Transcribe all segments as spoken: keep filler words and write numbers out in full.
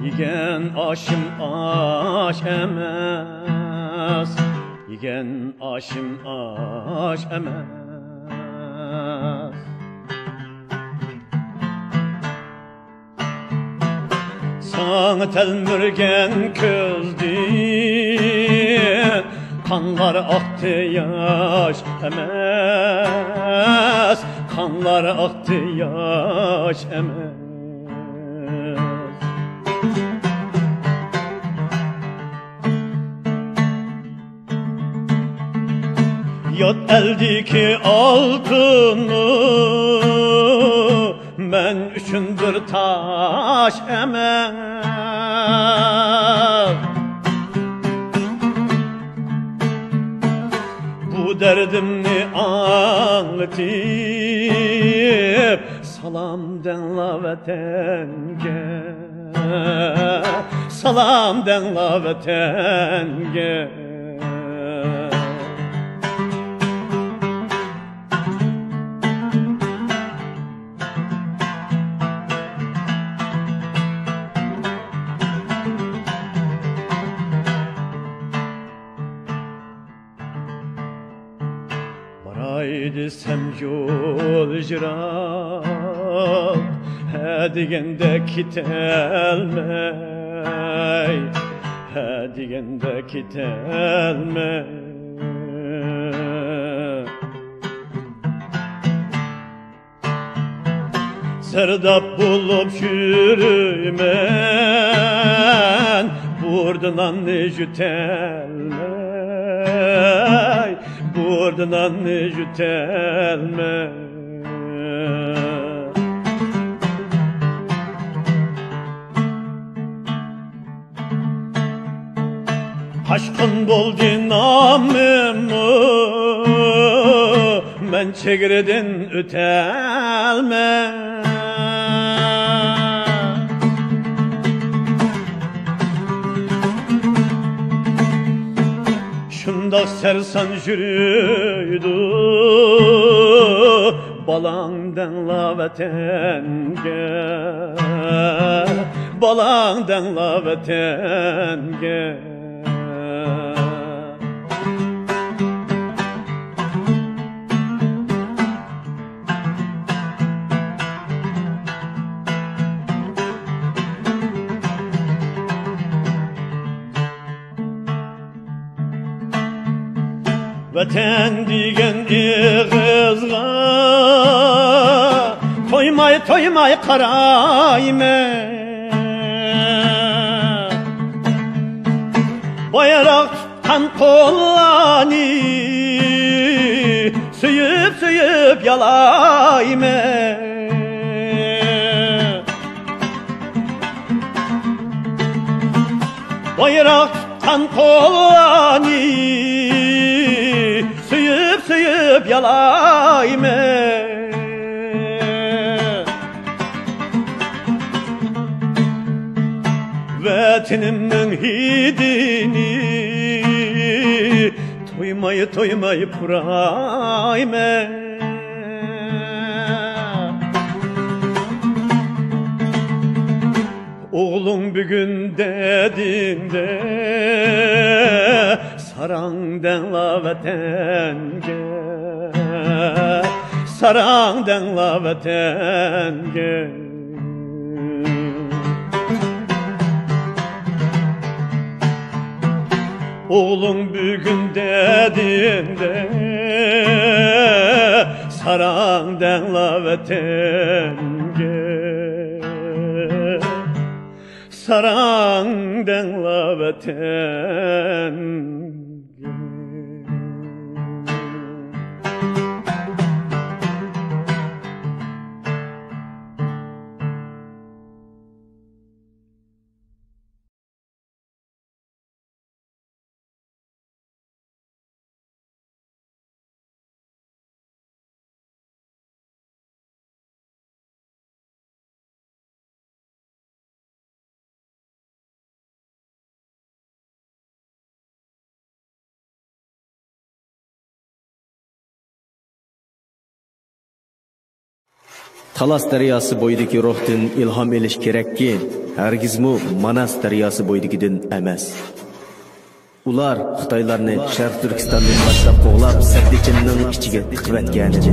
يېگەن ئاشىم ئاش ئەمەس، يېگەن ئاشىم ئاش ئەمەس. ساڭا تەلمۈرگەن كۆزدىن قانلار ئاقتى ياش ئەمەس، قانلار ئاقتى ياش ئەمەس. يات ئەلدىكى ئالتۇنمۇ مەن ئۈچۈن بىر تاش ئەمەس. بۇ دەردىمنى ئاڭلىتىپ، سالام دەڭلا ۋەتەنگە، سالام دەڭلا ۋەتەنگە. باراي دېسەم يول يىراق، ھە دېگەندە كېتەلمەي، ھە دېگەندە كېتەلمەي. سەرداب بولۇپ يۈرىمەن، بۇردا ناننى يۇتەلمەي، بۇردا ناننى يۇتەلمەي. قاچقۇن بولدى نامىممۇ، مەن چېگرىدىن ئۆتەلمەي. شۇنداق سەرسان يۈرىدۇ بالاڭ دەڭلا ۋەتەنگە، بالاڭ دەڭلا ۋەتەنگە. ۋەتەن دېگەن ئېغىزغا تويماي، تويماي قارايمەن. بايراق تۇتقان قوللارنى سۆيۈپ، سۆيۈپ يالايمەن. بايراق تۇتقان قوللارنى سۆيۈپ، سۆيۈپ يالايمەن. ۋەتىنىمنىڭ ھىدىنى تويماي، تويماي پۇرايمەن. ئوغلۇڭ بۈگۈن دەدىڭدە، ساراڭ دەڭلا ۋەتەنگە، ساراڭ دەڭلا ۋەتەنگە. ئوغلۇڭ بۈگۈن دەدىڭدە، ساراڭ دەڭلا ۋەتەنگە، ساراڭ دەڭلا ۋەتەنگە. تالاس دەرياسى بويىدىكى روھتىن ئىلھام ئېلىش كېرەككى، ھەرگىزمۇ ماناس دەرياسى بويىدىكىدىن ئەمەس. ئۇلار خىتايلارنى شەرقىي تۈركىستاندىن باشلاپ قوغلاپ، سەددىچىننىڭ ئىچىگە تىقىۋەتكەنىدى.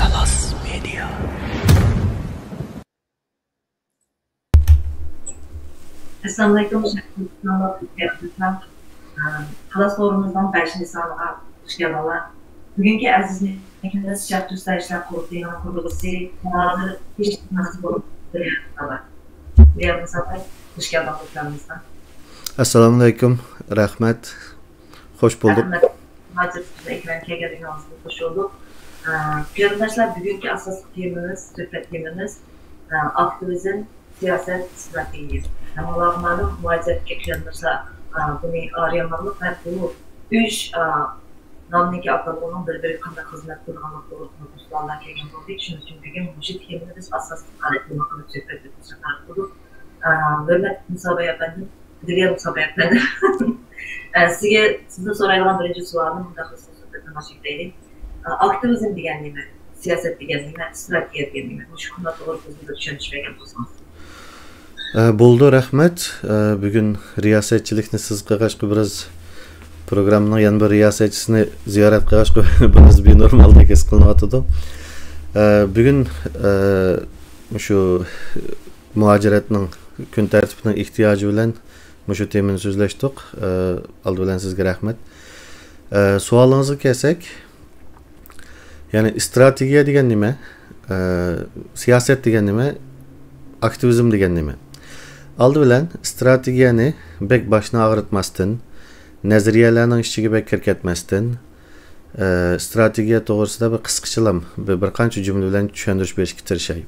تالاس مېدىيا. ئەسسالامۇئەلەيكۇم، شەرقىي تۈركىستانلىق ئىستىياقچىلار. ئە، تالاس تورىمىزنىڭ بەشىنچى سانىغا خۇش كەلدىڭلار. بۈگۈنكى ئەزىز مېھمىنىمىز شەرقىي تۈركىستان ئىشلار قۇرۇلتىيىنىڭ قۇرۇلتىيچىسى، مۇھاجىر ئىشلار قۇرۇلتىيى رىياز مۇساباي. رىياز مۇساباي، خۇش كەلدىڭىز ئۆزىڭىزگە. ئەسسالامۇئەلەيكۇم، رەھمەت. خوش بولدۇق. رەھمەت. مۇھاجىر سىزنى ئېكرانغا كەلگەنلىكىڭىزدىن خوش بولدۇق. ئە، قېرىنداشلار، بۈگۈنكى ئاساسلىق تېمىمىز، سۆھبەت تېمىمىز، ئە، ئاكتىۋىزم، سىياسەت، ئىستراتېگىيە. ھەممىڭلارغا مەلۇم، مۇھاجىرەتكە قېرىنداشلار، ئە، بۇنى ئارىيانلىق ۋە بۇ ئۈچ، ئە، نامنىڭكى ئاتالغۇنىڭ بىر-بىرىگە قانداق خىزمەت قىلىدىغانلىقى توغرىسىدا سوئاللار كەلگەن بولدى. شۇنىڭ ئۈچۈن بۈگۈن مۇشۇ تېمىنى بىز ئاساسلىق قىلىپ سۆھبەت ئۆتكۈزۈشكە قارار قىلدۇق. ئە، ھۆرمەتلىك مۇساباي ئەپەندىم، دىليار مۇساباي ئەپەندىم. ئە، سىزگە، سىزدىن سورايدىغان بىرىنچى سوئالىم، مۇنداق قىلسا سۆھبەتنى باشلاپ كېتەيلى. ئە، ئاكتىۋىزم دېگەن نېمە؟ سىياسەت دېگەن نېمە؟ ئىستراتېگىيە دېگەن نېمە؟ مۇشۇ قانات توغرا بىزگە بىر چۈشەندۈرۈش بەرگەن بولسىڭىز. ئە، بولدى، رەھمەت. ئە، بۈگۈن رىياسەتچىلىكنى سىز قىلغاچقا، بىراز پروگراممىنىڭ يەنە بىر رىياسەتچىسىنى زىيارەت قىلغاچقا، بىراز بىنورمالدەك ھېس قىلىنىۋاتىدۇ. ئە، بۈگۈن، ئە، مۇشۇ مۇھاجىرەتنىڭ كۈن تەرتىپىنىڭ ئېھتىياجى بىلەن مۇشۇ تېمىنى سۆزلەشتۇق. ئە، ئالدى بىلەن سىزگە رەھمەت. ئە، سوئالىڭىزغا كەلسەك، يەنى ئىستراتېگىيە دېگەن نېمە؟ ئە، سىياسەت دېگەن نېمە؟ ئاكتىۋىزم دېگەن نېمە؟ ئالدى بىلەن ئىستراتېگىيەنى بەك باشنى ئاغرىتماستىن، نەزەرىيەلەرنىڭ ئىچىگە بەك كىرىپ كەتمەستىن، ئە، ئىستراتېگىيە توغرىسىدا بىر قىسقىچىلام، بىر، بىر قانچە جۈملە بىلەن چۈشەندۈرۈش بېرىشكە تىرىشاي.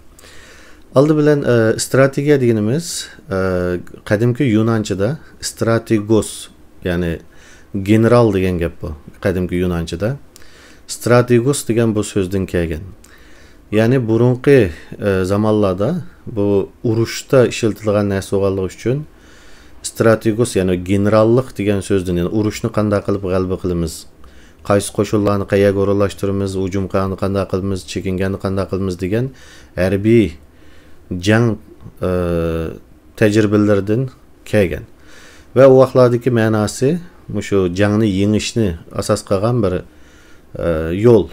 ئالدى بىلەن، ئە، ئىستراتېگىيە دېگىنىمىز، ئە، قەدىمكى يۇنانچىدا ئىستراتېگوس، يەنى گېنېرال دېگەن گەپ بۇ، قەدىمكى يۇنانچىدا. ئىستراتېگوس دېگەن بۇ سۆزدىن كەلگەن. يەنى بۇرۇنقى، ئە، زامانلاردا بۇ ئۇرۇشتا ئىشلىتىدىغان نەرسە بولغانلىقى ئۈچۈن ئىستراتېگوس، يەنى گېنېراللىق دېگەن سۆزدىن، يەنى ئۇرۇشنى قانداق قىلىپ غەلىبە قىلىمىز، قايسى قوشۇنلارنى قەيەرگە ئورۇنلاشتۇرىمىز، ھۇجۇم قىلغاندا قانداق قىلىمىز، چېكىنگەندە قانداق قىلىمىز دېگەن ھەربىي جەڭ، ئە، تەجرىبىلىرىدىن كەلگەن. ۋە ئۇ ۋاقىتلاردىكى مەناسى مۇشۇ جەڭنى يېڭىشنى ئاساس قىلغان بىر، ئە، يول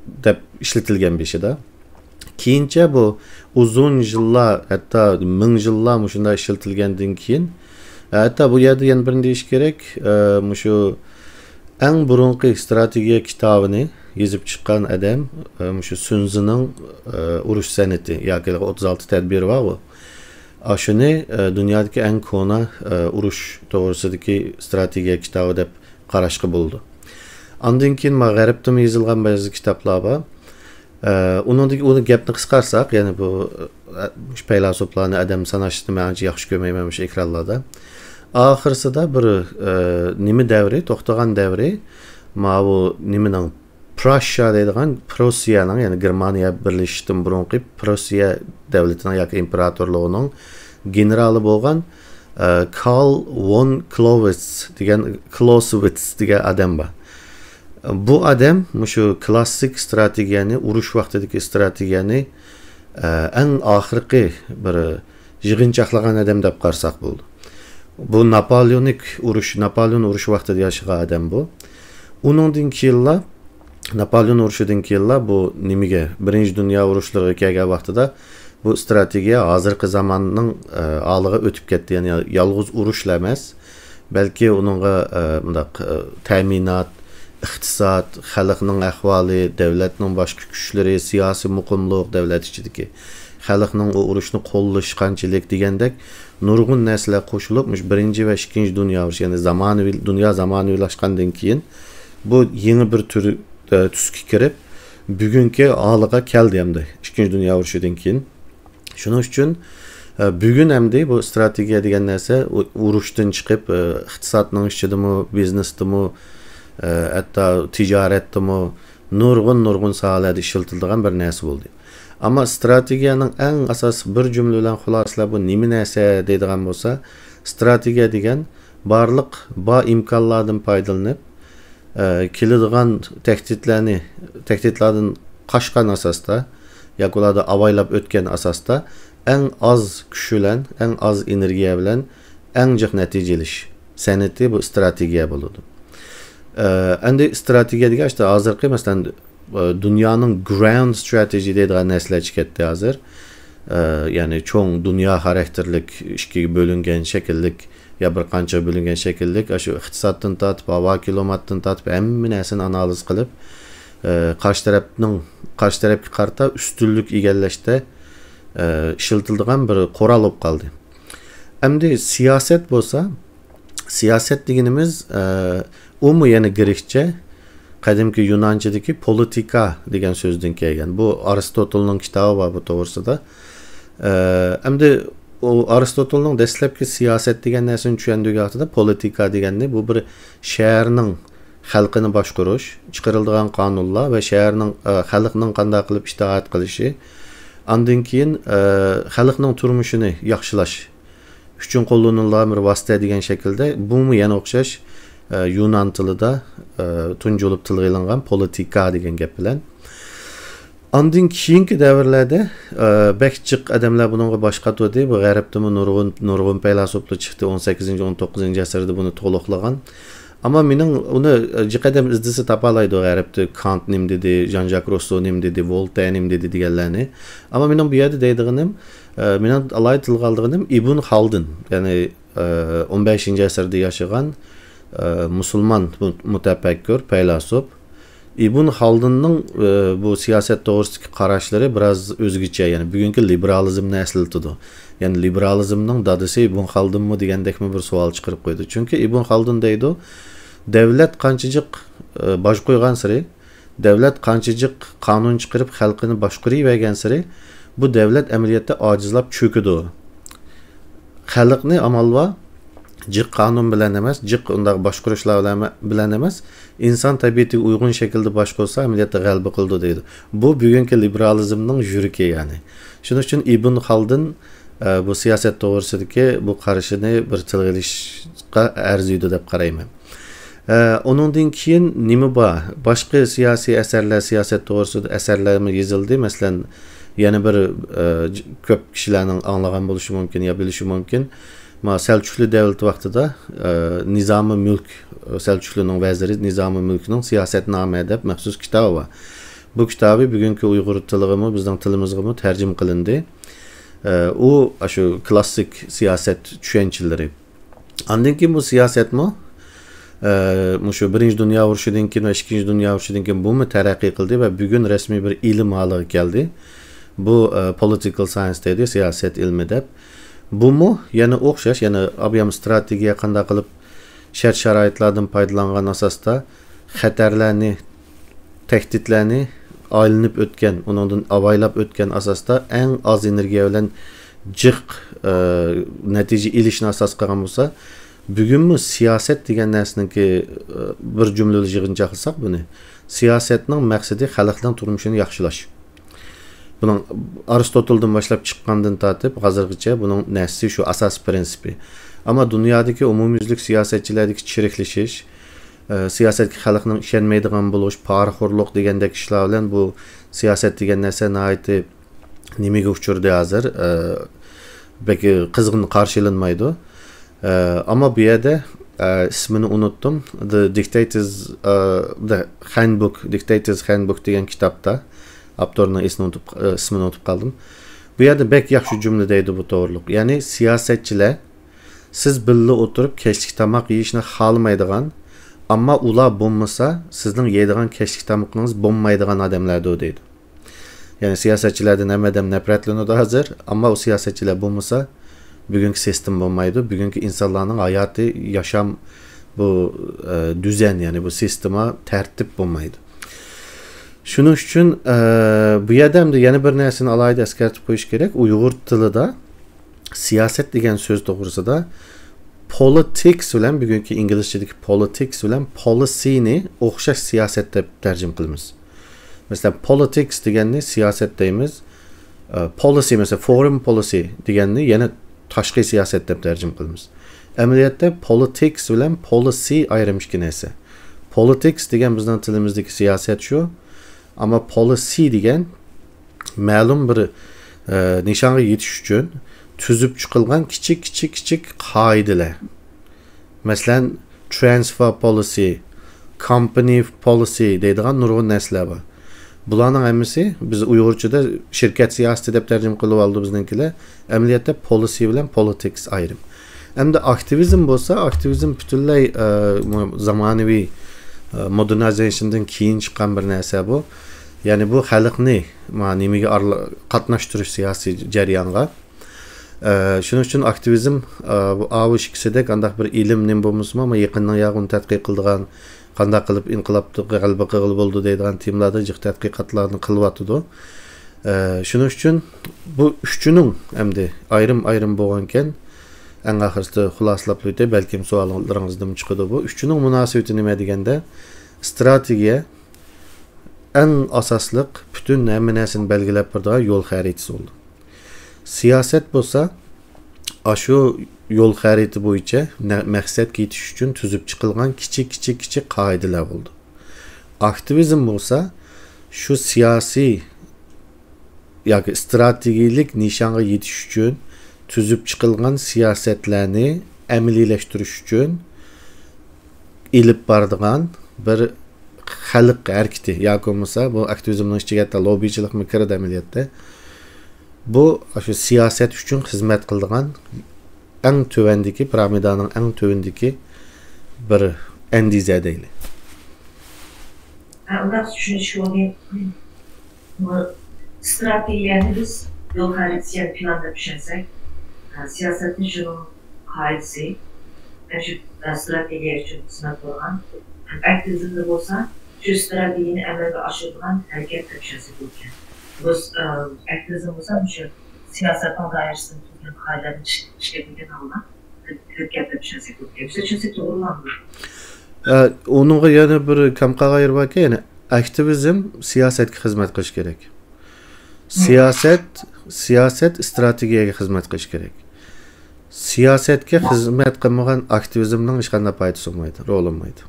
دەپ ئىشلىتىلگەن بېشىدا. كېيىنچە بۇ ئۇزۇن يىللار، ھەتتا مىڭ يىللار مۇشۇنداق ئىشلىتىلگەندىن كېيىن، ھەتتا بۇ يەردە يەنە بىرنى دېيىش كېرەك، ئە، مۇشۇ ئەڭ بۇرۇنقى ئىستراتېگىيە كىتابىنى يېزىپ چىققان ئادەم، ئە، مۇشۇ سۈنزىنىڭ، ئە، ئۇرۇش سەنئىتى ياكى ئوتتۇز ئالتە تەدبىرى بارغۇ. ئاشۇنى، ئە، دۇنيادىكى ئەڭ كونا، ئە، ئۇرۇش توغرىسىدىكى ئىستراتېگىيە كىتابى دەپ قاراشقا بولىدۇ. ئاندىن كېيىن ما غەربتىمۇ يېزىلغان بەزى كىتابلار بار. ئە، ئۇنىڭدىكى، ئۇنى گەپنى قىسقارتساق، يەنى بۇ، ئە، مۇشۇ پەيلاسوپلارنى ئادەم ساناشنى مەن ئانچە ياخشى كۆرمەيمەن مۇشۇ ئېكرانلاردا. ئاخىرسىدا بىر، ئە، نېمە دەۋرى، توختىغان دەۋرى، ماۋۇ نېمىنىڭ، پراشا دەيدىغان، پروسىيەنىڭ، يەنى گېرمانىيە بىرلىشىشتىن بۇرۇنقى پروسىيە دۆلىتىنىڭ ياكى ئىمپېراتورلۇقىنىڭ گېنېرالى بولغان، ئە، كارل ۋون كلوۋىتس دېگەن، كلوسۋىتس دېگەن ئادەم بار. بۇ ئادەم مۇشۇ كلاسسىك ئىستراتېگىيەنى، ئۇرۇش ۋاقتىدىكى ئىستراتېگىيەنى، ئە، ئەڭ ئاخىرقى بىر يىغىنچاقلىغان ئادەم دەپ قارىساق بولىدۇ. بۇ ناپالېئونىك ئۇرۇش، ناپالېئون ئۇرۇشى ۋاقتىدا ياشىغان ئادەم بۇ. ئۇنىڭدىن كېيىنلا، ناپالېئون ئۇرۇشىدىن كېيىنلا بۇ نېمىگە، بىرىنچى دۇنيا ئۇرۇشلىرىغا كەلگەن ۋاقتىدا بۇ ئىستراتېگىيە ھازىرقى زاماننىڭ، ئە، ھالىغا ئۆتۈپ كەتتى. يەنى يالغۇز ئۇرۇشلا ئەمەس، بەلكى ئۇنىڭغا، ئە، مۇنداق، ئە، تەمىنات، ئىقتىساد، خەلقنىڭ ئەھۋالى، دۆلەتنىڭ باشقا كۈچلىرى، سىياسىي مۇقىملىق، دۆلەت ئىچىدىكى خەلقنىڭ ئۇ ئۇرۇشنى قوللىشى قانچىلىك دېگەندەك نۇرغۇن نەرسىلەر قوشۇلۇپ، مۇشۇ بىرىنچى ۋە ئىككىنچى دۇنيا ئۇرۇشى، يەنى زامانىۋى، دۇنيا زامانىۋىلاشقاندىن كېيىن، بۇ يېڭى بىر تۈر، ئە، تۈسكە كىرىپ، بۈگۈنكى ھالىغا كەلدى ئەمدى، ئىككىنچى دۇنيا ئۇرۇشىدىن كېيىن. شۇنىڭ ئۈچۈن، ئە، بۈگۈن ئەمدى بۇ ئىستراتېگىيە دېگەن نەرسە ئۇ-، ئۇرۇشتىن چىقىپ، ئە، ئىقتىسادنىڭ ئىچىدىمۇ، بىزنېستىمۇ، ئە، ھەتتا تىجارەتتىمۇ نۇرغۇن، نۇرغۇن ساھەلەردە ئىشلىتىلىدىغان بىر نەرسە بولدى. ئەمما ستراتېگىيەنىڭ ئەڭ ئاساسلىق بىر جۈملە بىلەن خۇلاسىلەپ، بۇ نېمە نەرسە دەيدىغان بولسا، ستراتېگىيە دېگەن بارلىق بار ئىمكانلاردىن پايدىلىنىپ، ئە، كېلىدىغان تەھدىتلەرنى، تەھدىتلاردىن قاچقان ئاساستا ياكى ئۇلاردا ئاۋايلاپ ئۆتكەن ئاساستا ئەڭ ئاز كۈچ بىلەن، ئەڭ ئاز ئېنېرگىيە بىلەن ئەڭ جىق نەتىجە ئېلىش سەنئىتى بۇ ستراتېگىيە بولىدۇ. ئە، ئەمدى ستراتېگىيە دېگەن ئىشتە ھازىرقى، مەسىلەن، ئە، دۇنيانىڭ گراند ستراتېجى دەيدىغان نەرسىلەر چىقىپ كەتتى ھازىر. ئە، يەنى چوڭ دۇنيا خاراكتېرلىك ئىككىگە بۆلۈنگەن شەكىللىك يا بىر قانچىغا بۆلۈنگەن شەكىللىك، ئاشۇ ئىقتىسادتىن تارتىپ، ھاۋا كىلىماتتىن تارتىپ ھەممە نەرسىنى ئانالىز قىلىپ، ئە، قارشى تەرەپنىڭ، قارشى تەرەپكە قارىتا ئۈستۈنلۈك ئىگىلەشتە، ئە، ئىشلىتىلىدىغان بىر قورال بولۇپ قالدى. ئەمدى سىياسەت بولسا، سىياسەت دېگىنىمىز، ئە، ئۇمۇ يەنە گرېكچە، قەدىمكى يۇنانچىدىكى پولىتىكا دېگەن سۆزدىن كەلگەن. بۇ ئارستوتېلنىڭ كىتابى بار بۇ توغرىسىدا. ئە، ئەمدى ئۇ ئارستوتېلنىڭ دەسلەپكى سىياسەت دېگەن نەرسىنى چۈشەندۈرگەن ۋاقتىدا پولىتىكا دېگەننى بۇ بىر شەھەرنىڭ خەلقىنى باشقۇرۇش، چىقىرىلىدىغان قانۇنلار ۋە شەھەرنىڭ، ئە، خەلقنىڭ قانداق قىلىپ ئىتائەت قىلىشى، ئاندىن كېيىن، ئە، خەلقنىڭ تۇرمۇشىنى ياخشىلاش ئۈچۈن قوللىنىلىدىغان بىر ۋاسىتە دېگەن شەكىلدە، بۇمۇ يەنە ئوخشاش، ئە، يۇنان تىلىدا، ئە، تۇنجى بولۇپ تىلغا ئېلىنغان پولىتىكا دېگەن گەپ بىلەن. ئاندىن كېيىنكى دەۋرلەردە، ئە، بەك جىق ئادەملەر بۇنىڭغا باش قاتۇردى. بۇ غەربتىمۇ نۇرغۇن، نۇرغۇن پەيلاسوپلار چىقتى، ئون سەككىزىنچى، ئون توققۇزىنچى ئەسىردە بۇنى تولۇقلىغان. ئەمما مېنىڭ ئۇنى، ئە، جىق ئادەم ئىزدىسە تاپالايدۇ، غەربتە كانت نېمە دېدى، ژان ژاك روسسو نېمە دېدى، ۋولتېر نېمە دېدى دېگەنلەرنى. ئەمما مېنىڭ بۇ يەردە دەيدىغىنىم، ئە، مېنىڭ ئالاھىدە تىلغا ئالىدىغىنىم ئىبن خالدۇن، يەنى، ئە، ئون بەشىنچى ئەسىردە ياشىغان، ئە، مۇسۇلمان مۇ-، مۇتەپەككۇر، پەيلاسوپ. ئىبن خالدۇننىڭ، ئە، بۇ سىياسەت توغرىسىدىكى قاراشلىرى بىراز ئۆزگىچە، يەنى بۈگۈنكى لىبېرالىزمنى ئەسلىتىدۇ. يەنى لىبېرالىزمنىڭ دادىسى ئىبن خالدۇنمۇ دېگەندەكمۇ بىر سوئال چىقىرىپ قويىدۇ. چۈنكى ئىبن خالدۇن دەيدۇ، دەۋلەت قانچىجىق، ئە، باج قويغانسېرى، دەۋلەت قانچىجىق قانۇن چىقىرىپ خەلقىنى باشقۇرۇۋەرگەنسېرى، بۇ دەۋلەت ئەمەلىيەتتە ئاجىزلاپ چۆكىدۇ. خەلقنى ئامال بار جىق قانۇن بىلەن ئەمەس، جىق ئۇنداق باشقۇرۇشلار بىلەن، بىلەن ئەمەس، ئىنسان تەبىئىتىگە ئۇيغۇن شەكىلدە باشقۇرسا، ئەمەلىيەتتە غەلىبە قىلىدۇ دەيدۇ. بۇ بۈگۈنكى لىبېرالىزمنىڭ يۈرىكى، يەنى. شۇنىڭ ئۈچۈن ئىبن خالدۇن، ئە، بۇ سىياسەت توغرىسىدىكى بۇ قارىشىنى بىر تىلغا ئېلىشقا ئەرزىيدۇ دەپ قارايمەن. ئە، ئۇنىڭدىن كېيىن نېمە بار؟ باشقا سىياسىي ئەسەرلەر، سىياسەت توغرىسىدا ئەسەرلەرمۇ يېزىلدى. مەسىلەن، يەنە بىر، ئە، ج-، كۆپ كىشىلەرنىڭ ئاڭلىغان بولۇشى مۇمكىن يا بىلىشى مۇمكىن. ما سەلچۇقلى دەۋلىتى ۋاقتىدا، ئە، نىزامى مۈلك، سەلچۇقلىنىڭ ۋەزىرى نىزامى مۈلكنىڭ سىياسەتنامە دەپ مەخسۇس كىتابى بار. بۇ كىتابى بۈگۈنكى ئۇيغۇر تىلىغىمۇ، بىزنىڭ تىلىمىزغىمۇ تەرجىمە قىلىندى. ئە، ئۇ، ئاشۇ كلاسسىك سىياسەت چۈشەنچىلىرى. ئاندىن كېيىن بۇ سىياسەتمۇ، ئە، مۇشۇ بىرىنچى دۇنيا ئۇرۇشىدىن كېيىن ۋە ئىككىنچى دۇنيا ئۇرۇشىدىن كېيىن بۇمۇ تەرەققىي قىلدى ۋە بۈگۈن رەسمىي بىر ئىلىم ھالىغا كەلدى. بۇ، ئە، پولىتىكال ساينس دەيدۇ، سىياسەت ئىلمى دەپ. بۇمۇ يەنە ئوخشاش، يەنە ئابيام ستراتېگىيە قانداق قىلىپ شەرت-شارائىتلاردىن پايدىلانغان ئاساستا خەتەرلەرنى، تەھدىتلەرنى ئايلىنىپ ئۆتكەن، ئۇنىڭدىن ئاۋايلاپ ئۆتكەن ئاساستا ئەڭ ئاز ئېنېرگىيە بىلەن جىق، ئە، نەتىجە ئېلىشنى ئاساس قىلغان بولسا، بۈگۈنمۇ سىياسەت دېگەن نەرسىنىڭكى، ئە، بىر جۈملە بىلەن يىغىنچاقلىساق بۇنى، سىياسەتنىڭ مەقسىتى خەلقنىڭ تۇرمۇشىنى ياخشىلاش. بۇنىڭ ئارستوتىلدىن باشلاپ چىققاندىن تارتىپ ھازىرغىچە بۇنىڭ نەرسىسى شۇ، ئاساسىي پىرىنسىپى. ئەمما دۇنيادىكى ئومۇميۈزلۈك سىياسەتچىلەردىكى چىرىكلىشىش، ئە، سىياسەتكە خەلقنىڭ ئىشەنمەيدىغان بولۇش، پارىخورلۇق دېگەندەك ئىشلار بىلەن بۇ سىياسەت دېگەن نەرسە ناھايىتى نېمىگە ئۇچرىدى ھازىر؟ ئە، بەك قىزغىن قارشى ئېلىنمايدۇ. ئە، ئەمما بۇ يەردە، ئە، ئىسمىنى ئۇنتتۇم. The Dictator's، ئە، The Handbook، Dictator's Handbook دېگەن كىتابتا، ئاپتورنىڭ ئىسمىنى ئۇنتۇپ، ئە، ئىسمىنى ئۇنتۇپ قالدىم. بۇ يەردە بەك ياخشى جۈملە دەيدۇ بۇ توغرۇلۇق. يەنى سىياسەتچىلەر، سىز بىللە ئولتۇرۇپ كەچلىك تاماق يېيىشنى خالىمايدىغان، ئەمما ئۇلار بولمىسا، سىزنىڭ يەيدىغان كەچلىك تامىقىڭىز بولمايدىغان ئادەملەردۇر دەيدۇ. يەنى سىياسەتچىلەردىن ھەممە ئادەم نەپرەتلىنىدۇ ھازىر، ئەمما ئۇ سىياسەتچىلەر بولمىسا، بۈگۈنكى سىستېما بولمايدۇ، بۈگۈنكى ئىنسانلارنىڭ ھاياتى، ياشام، بۇ، ئە، دۈزەن، يەنى بۇ سىستېما، تەرتىپ بولمايدۇ. شۇنىڭ ئۈچۈن، ئە، بۇ يەردە ئەمدى يەنە بىر نەرسىنى ئالاھىدە ئەسكەرتىپ قويۇش كېرەك. ئۇيغۇر تىلىدا سىياسەت دېگەن سۆز توغرىسىدا پولىتىكس بىلەن، بۈگۈنكى ئىنگلىزچىدىكى پولىتىكس بىلەن پولىسىنى ئوخشاش سىياسەت دەپ تەرجىمە قىلىمىز. مەسىلەن، پولىتىكس دېگەننى سىياسەت دەيمىز، پولىسى، مەسىلەن، فورېن پولىسى دېگەننى يەنە تاشقى سىياسەت دەپ تەرجىمە قىلىمىز. ئەمەلىيەتتە پولىتىكس بىلەن پولىسى ئايرىم ئىككى نەرسە. پولىتىكس دېگەن بىزنىڭ تىلىمىزدىكى سىياسەت شۇ. ئەمما پولىسى دېگەن مەلۇم بىر، ئە، نىشانغا يېتىش ئۈچۈن تۈزۈپ چىقىلغان كىچىك، كىچىك، كىچىك قائىدىلەر. مەسىلەن، ترانسفېر پولىسى، كامپانى پولىسى دەيدىغان نۇرغۇن نەرسىلەر بار. بۇلارنىڭ ھەممىسى بىز ئۇيغۇرچىدا شىركەت سىياسىتى دەپ تەرجىمە قىلىۋالىدۇ بىزنىڭكىلەر. ئەمەلىيەتتە پولىسى بىلەن پولىتىكس ئايرىم. ئەمدى ئاكتىۋىزم بولسا، ئاكتىۋىزم پۈتۈنلەي، ئە، زامانىۋى، ئە، مودېرنىزېيشندىن كېيىن چىققان بىر نەرسە بۇ. يەنى بۇ خەلقنى، ما، نېمىگە ئارىلا-، قاتناشتۇرۇش سىياسىي جەريانغا. ئە، شۇنىڭ ئۈچۈن ئاكتىۋىزم، ئە، بۇ ئاۋۇ ئىككىسىدەك ئانداق بىر ئىلىم نېمە بولمىسىمۇ، ئەمما يېقىننىڭ ياغىنى تەتقىق قىلىدىغان، قانداق قىلىپ ئىنقىلابقا غەلىبە قىلغىلى بولىدۇ دەيدىغان تېمىلاردا جىق تەتقىقاتلارنى قىلىۋاتىدۇ. ئە، شۇنىڭ ئۈچۈن بۇ ئۈچىنىڭ ئەمدى ئايرىم-ئايرىم بولغانكەن، ئەڭ ئاخىرسىدا خۇلاسىلاپ ئۆتەي، بەلكىم سوئاللىرىڭىزدىمۇ چىقىدۇ بۇ. ئۈچىنىڭ مۇناسىۋىتى نېمە دېگەندە، ئىستراتېگىيە ئەڭ ئاساسلىق پۈتۈن ھەممە نەرسىنى بەلگىلەپ بېرىدىغان يول خەرىتىسى بولىدۇ. سىياسەت بولسا، ئاشۇ يول خەرىتە بويىچە نە-، مەقسەتكە يېتىش ئۈچۈن تۈزۈپ چىقىلغان كىچىك، كىچىك، كىچىك قائىدىلەر بولىدۇ. ئاكتىۋىزم بولسا، شۇ سىياسىي ياكى ئىستراتېگىيەلىك نىشانغا يېتىش ئۈچۈن تۈزۈپ چىقىلغان سىياسەتلەرنى ئەمەلىيلەشتۈرۈش ئۈچۈن ئېلىپ بارىدىغان بىر خەلق ھەرىكىتى ياكى بولمىسا بۇ ئاكتىۋىزمنىڭ ئىچىگە ھەتتا لوببىچىلىقمۇ كىرىدۇ ئەمەلىيەتتە. بۇ شۇ سىياسەت ئۈچۈن خىزمەت قىلىدىغان ئەڭ تۆۋەندىكى، پىرامىدانىڭ ئەڭ تۆۋىنىدىكى بىر ئەندىزە دەيلى. ئۇنداق چۈشىنىشكە بولدى. ئىستراتېگىيەنى بىز يول خەرىتىسى ياكى پىلان دەپ چۈشەنسەك، سىياسەتنى شۇنىڭ قائىدىسى، شۇ ئىستراتېگىيە ئۈچۈن خىزمەت قىلغان. ئاكتىۋىزمدا بولسا شۇ ئىستراتېگىيەنى ئەمەلگە ئاشۇرىدىغان ھەرىكەت دەپ چۈشەنسەك بولىدىكەن. بىز ئاكتىۋىزم بولسا شۇ سىياسەتنىڭ دائىرىسىدىن تۈزگەن قائىدىلەردىن ئىشلىتىلگەن ھالدا ھەرىكەت دەپ چۈشەنسەك بولىدىكەن. بىزچە چۈشەنسەك توغرىمۇ؟ ئە، ئۇنىڭغا يەنە بىر كەم قالغان يېرى باركەن، يەنى ئاكتىۋىزم سىياسەتكە خىزمەت قىلىش كېرەك. سىياسەت، سىياسەت ئىستراتېگىيەگە خىزمەت قىلىش كېرەك. سىياسەتكە خىزمەت قىلمىغان ئاكتىۋىزمنىڭ ھېچقانداق پايدىسى بولمايدۇ، رولى بولمايدۇ.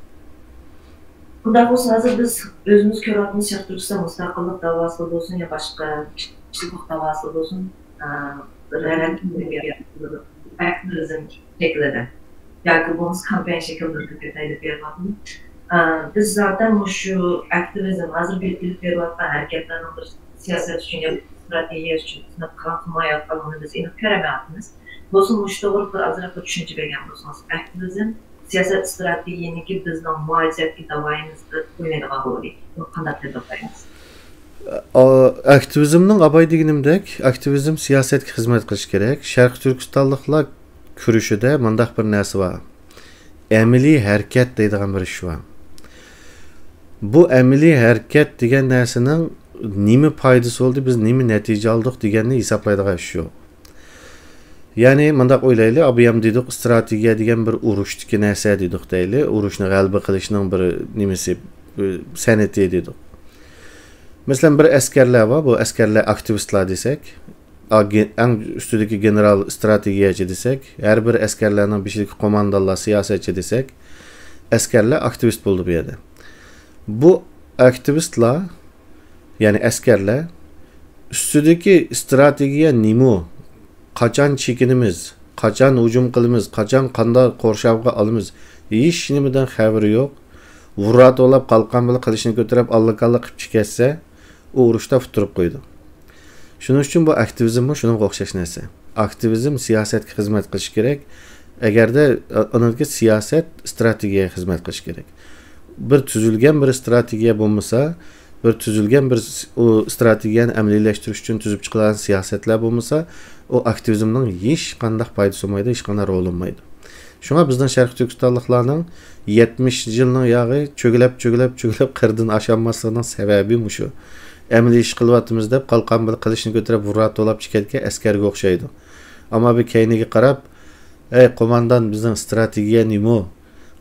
ئۇنداق بولسا ھازىر بىز ئۆزىمىز كۆرۈۋاتىمىز شەرقىي تۈركىستان مۇستەقىللىق داۋاسىدا بولسۇن يا باشقا كىشىلىك ھوقۇق داۋاسىدا بولسۇن، ئە، بىر ھەرەكەت ئاكتىۋىزم شەكلىدە ياكى بولمىسا كامپانىيە شەكلىدە ھەرىكەت ئېلىپ بېرىۋاتىمىز. ئە، بىز زاتەن مۇشۇ ئاكتىۋىزم ھازىر ئېلىپ بېرىۋاتقان ھەرىكەتلەرنىڭ بىر سىياسەت ئۈچۈن يا ئىستراتېگىيە ئۈچۈن خىزمەت قىلغان قىلمايۋاتقانلىقىنى بىز ئېنىق كۆرەلمەيۋاتىمىز. بولسا مۇشۇ توغرىلىق بىر ئازراق بىر چۈشەنچە بەرگەن بولسىڭىز. ئاكتىۋىزم سىياسەت ئىستراتېگىيىنىڭكى بىزنىڭ مۇھاجىرەتتىكى داۋايىمىزدا ئوينايدىغان رولى. بۇنى قانداق تەبىر قىلايمىز؟ ئا-، ئاكتىۋىزمنىڭ ئاباي دېگىنىمدەك، ئاكتىۋىزم سىياسەتكە خىزمەت قىلىشى كېرەك. شەرقىي تۈركىستانلىقلار كۈرىشىدە مۇنداق بىر نەرسە بار. ئەمەلىي ھەرىكەت دەيدىغان بىر ئىش بار. بۇ ئەمەلىي ھەرىكەت دېگەن نەرسىنىڭ نېمە پايدىسى بولدى، بىز نېمە نەتىجە ئالدۇق دېگەننى ھېسابلايدىغان ئىش يوق. يەنى مۇنداق ئويلايلى، ئابىيام دېدۇق، ئىستراتېگىيە دېگەن بىر ئۇرۇشتىكى نەرسە دېدۇق دەيلى، ئۇرۇشنى غەلىبە قىلىشنىڭ بىر نېمىسى، بىر سەنئىتى دېدۇق. مەسىلەن، بىر ئەسكەرلەر بار، بۇ ئەسكەرلەر ئاكتىۋىستلار دېسەك، ئا، گې-، ئەڭ ئۈستىدىكى گېنېرال ئىستراتېگىيەچى دېسەك، ھەر بىر ئەسكەرلەرنىڭ بېشىدىكى قوماندانلار سىياسەتچى دېسەك، ئەسكەرلەر ئاكتىۋىست بولدى بۇ يەردە. بۇ ئاكتىۋىستلار، يەنى ئەسكەرلەر ئۈستىدىكى ئىستراتېگىيە نېمە، قاچان چېكىنىمىز، قاچان ھۇجۇم قىلىمىز، قاچان قانداق قورشاۋغا ئالىمىز، ھېچ نېمىدىن خەۋىرى يوق. ۋۇررا توۋلاپ، قالقان بىلەن قىلىچنى كۆتۈرۈپ، ئاللىكاللا قىپچى كەتسە، ئۇ ئۇرۇشتا ئۇتتۇرۇپ قويىدۇ. شۇنىڭ ئۈچۈن بۇ ئاكتىۋىزممۇ شۇنىڭغا ئوخشاش نەرسە. ئاكتىۋىزم سىياسەتكە خىزمەت قىلىشى كېرەك. ئەگەردە، ئا-، ئانىڭدىكى سىياسەت ئىستراتېگىيەگە خىزمەت قىلىشى كېرەك. بىر تۈزۈلگەن بىر ئىستراتېگىيە بولمىسا، بىر تۈزۈلگەن بىر س-، ئۇ ئىستراتېگىيەنى ئەمەلىيلەشتۈرۈش ئۈچۈن تۈزۈپ چىقىلغان سىياسەتلەر بولمىسا، ئۇ ئاكتىۋىزمنىڭ ھېچقانداق پايدىسى بولمايدۇ، ھېچقانداق رولى بولمايدۇ. شۇڭا بىزنىڭ شەرقىي تۈركىستانلىقلارنىڭ يەتمىش يىلنىڭ ياغى چۆگىلەپ، چۆگىلەپ، چۆگىلەپ قىرىدىن ئاشالماسلىقىنىڭ سەۋەبى مۇشۇ. ئەمەلىي ئىش قىلىۋاتىمىز دەپ، قالقان بىلەن قىلىچنى كۆتۈرۈپ، ۋۇررا توۋلاپ چىقىدىكەن ئەسكەرگە ئوخشايدۇ. ئەمما بىر كەينىگە قاراپ، ئەي قوماندان، بىزنىڭ ئىستراتېگىيە نېمە؟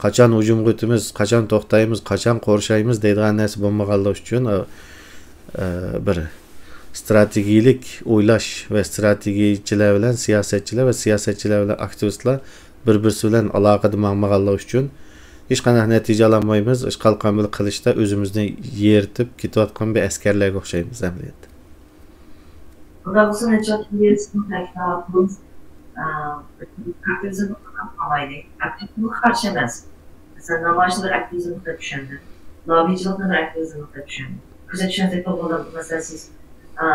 قاچان ھۇجۇمغا ئۆتىمىز؟ قاچان توختايمىز؟ قاچان قورشايمىز؟ دەيدىغان نەرسە بولمىغانلىقى ئۈچۈن، ئە، ئە، بىر ئىستراتېگىيەلىك ئويلاش ۋە ئىستراتېگىيەچىلەر بىلەن سىياسەتچىلەر ۋە سىياسەتچىلەر بىلەن ئاكتىۋىستلار بىر-بىرسى بىلەن ئالاقىدە ماڭمىغانلىقى ئۈچۈن ھېچقانداق نەتىجە ئالالمايمىز. ئىش قالقان بىلەن قىلىشتا ئۆزىمىزنى يېرىتىپ كېتىۋاتقان بىر ئەسكەرلەرگە ئوخشايمىز ئەمەلىيەتتە. بۇنداق بولسا نەچچە ۋاقىت بېرى سىزنىڭ تەكىتلەۋاتقىنىڭىز، ئە، ئاكتىۋىزمغا قاراپ قالمايلى. ئاكتىۋىزمغا قارشى ئەمەس. مەسىلەن، نامايىشنى بىر ئاكتىۋىزملىق دەپ چۈشەندىم. لاببىچىلىقنى بىر ئاكتىۋىزملىق دەپ چۈشەندىم. بىزدە چۈشەنسەك بولغاندا، مەسىلەن، سىز، ئا،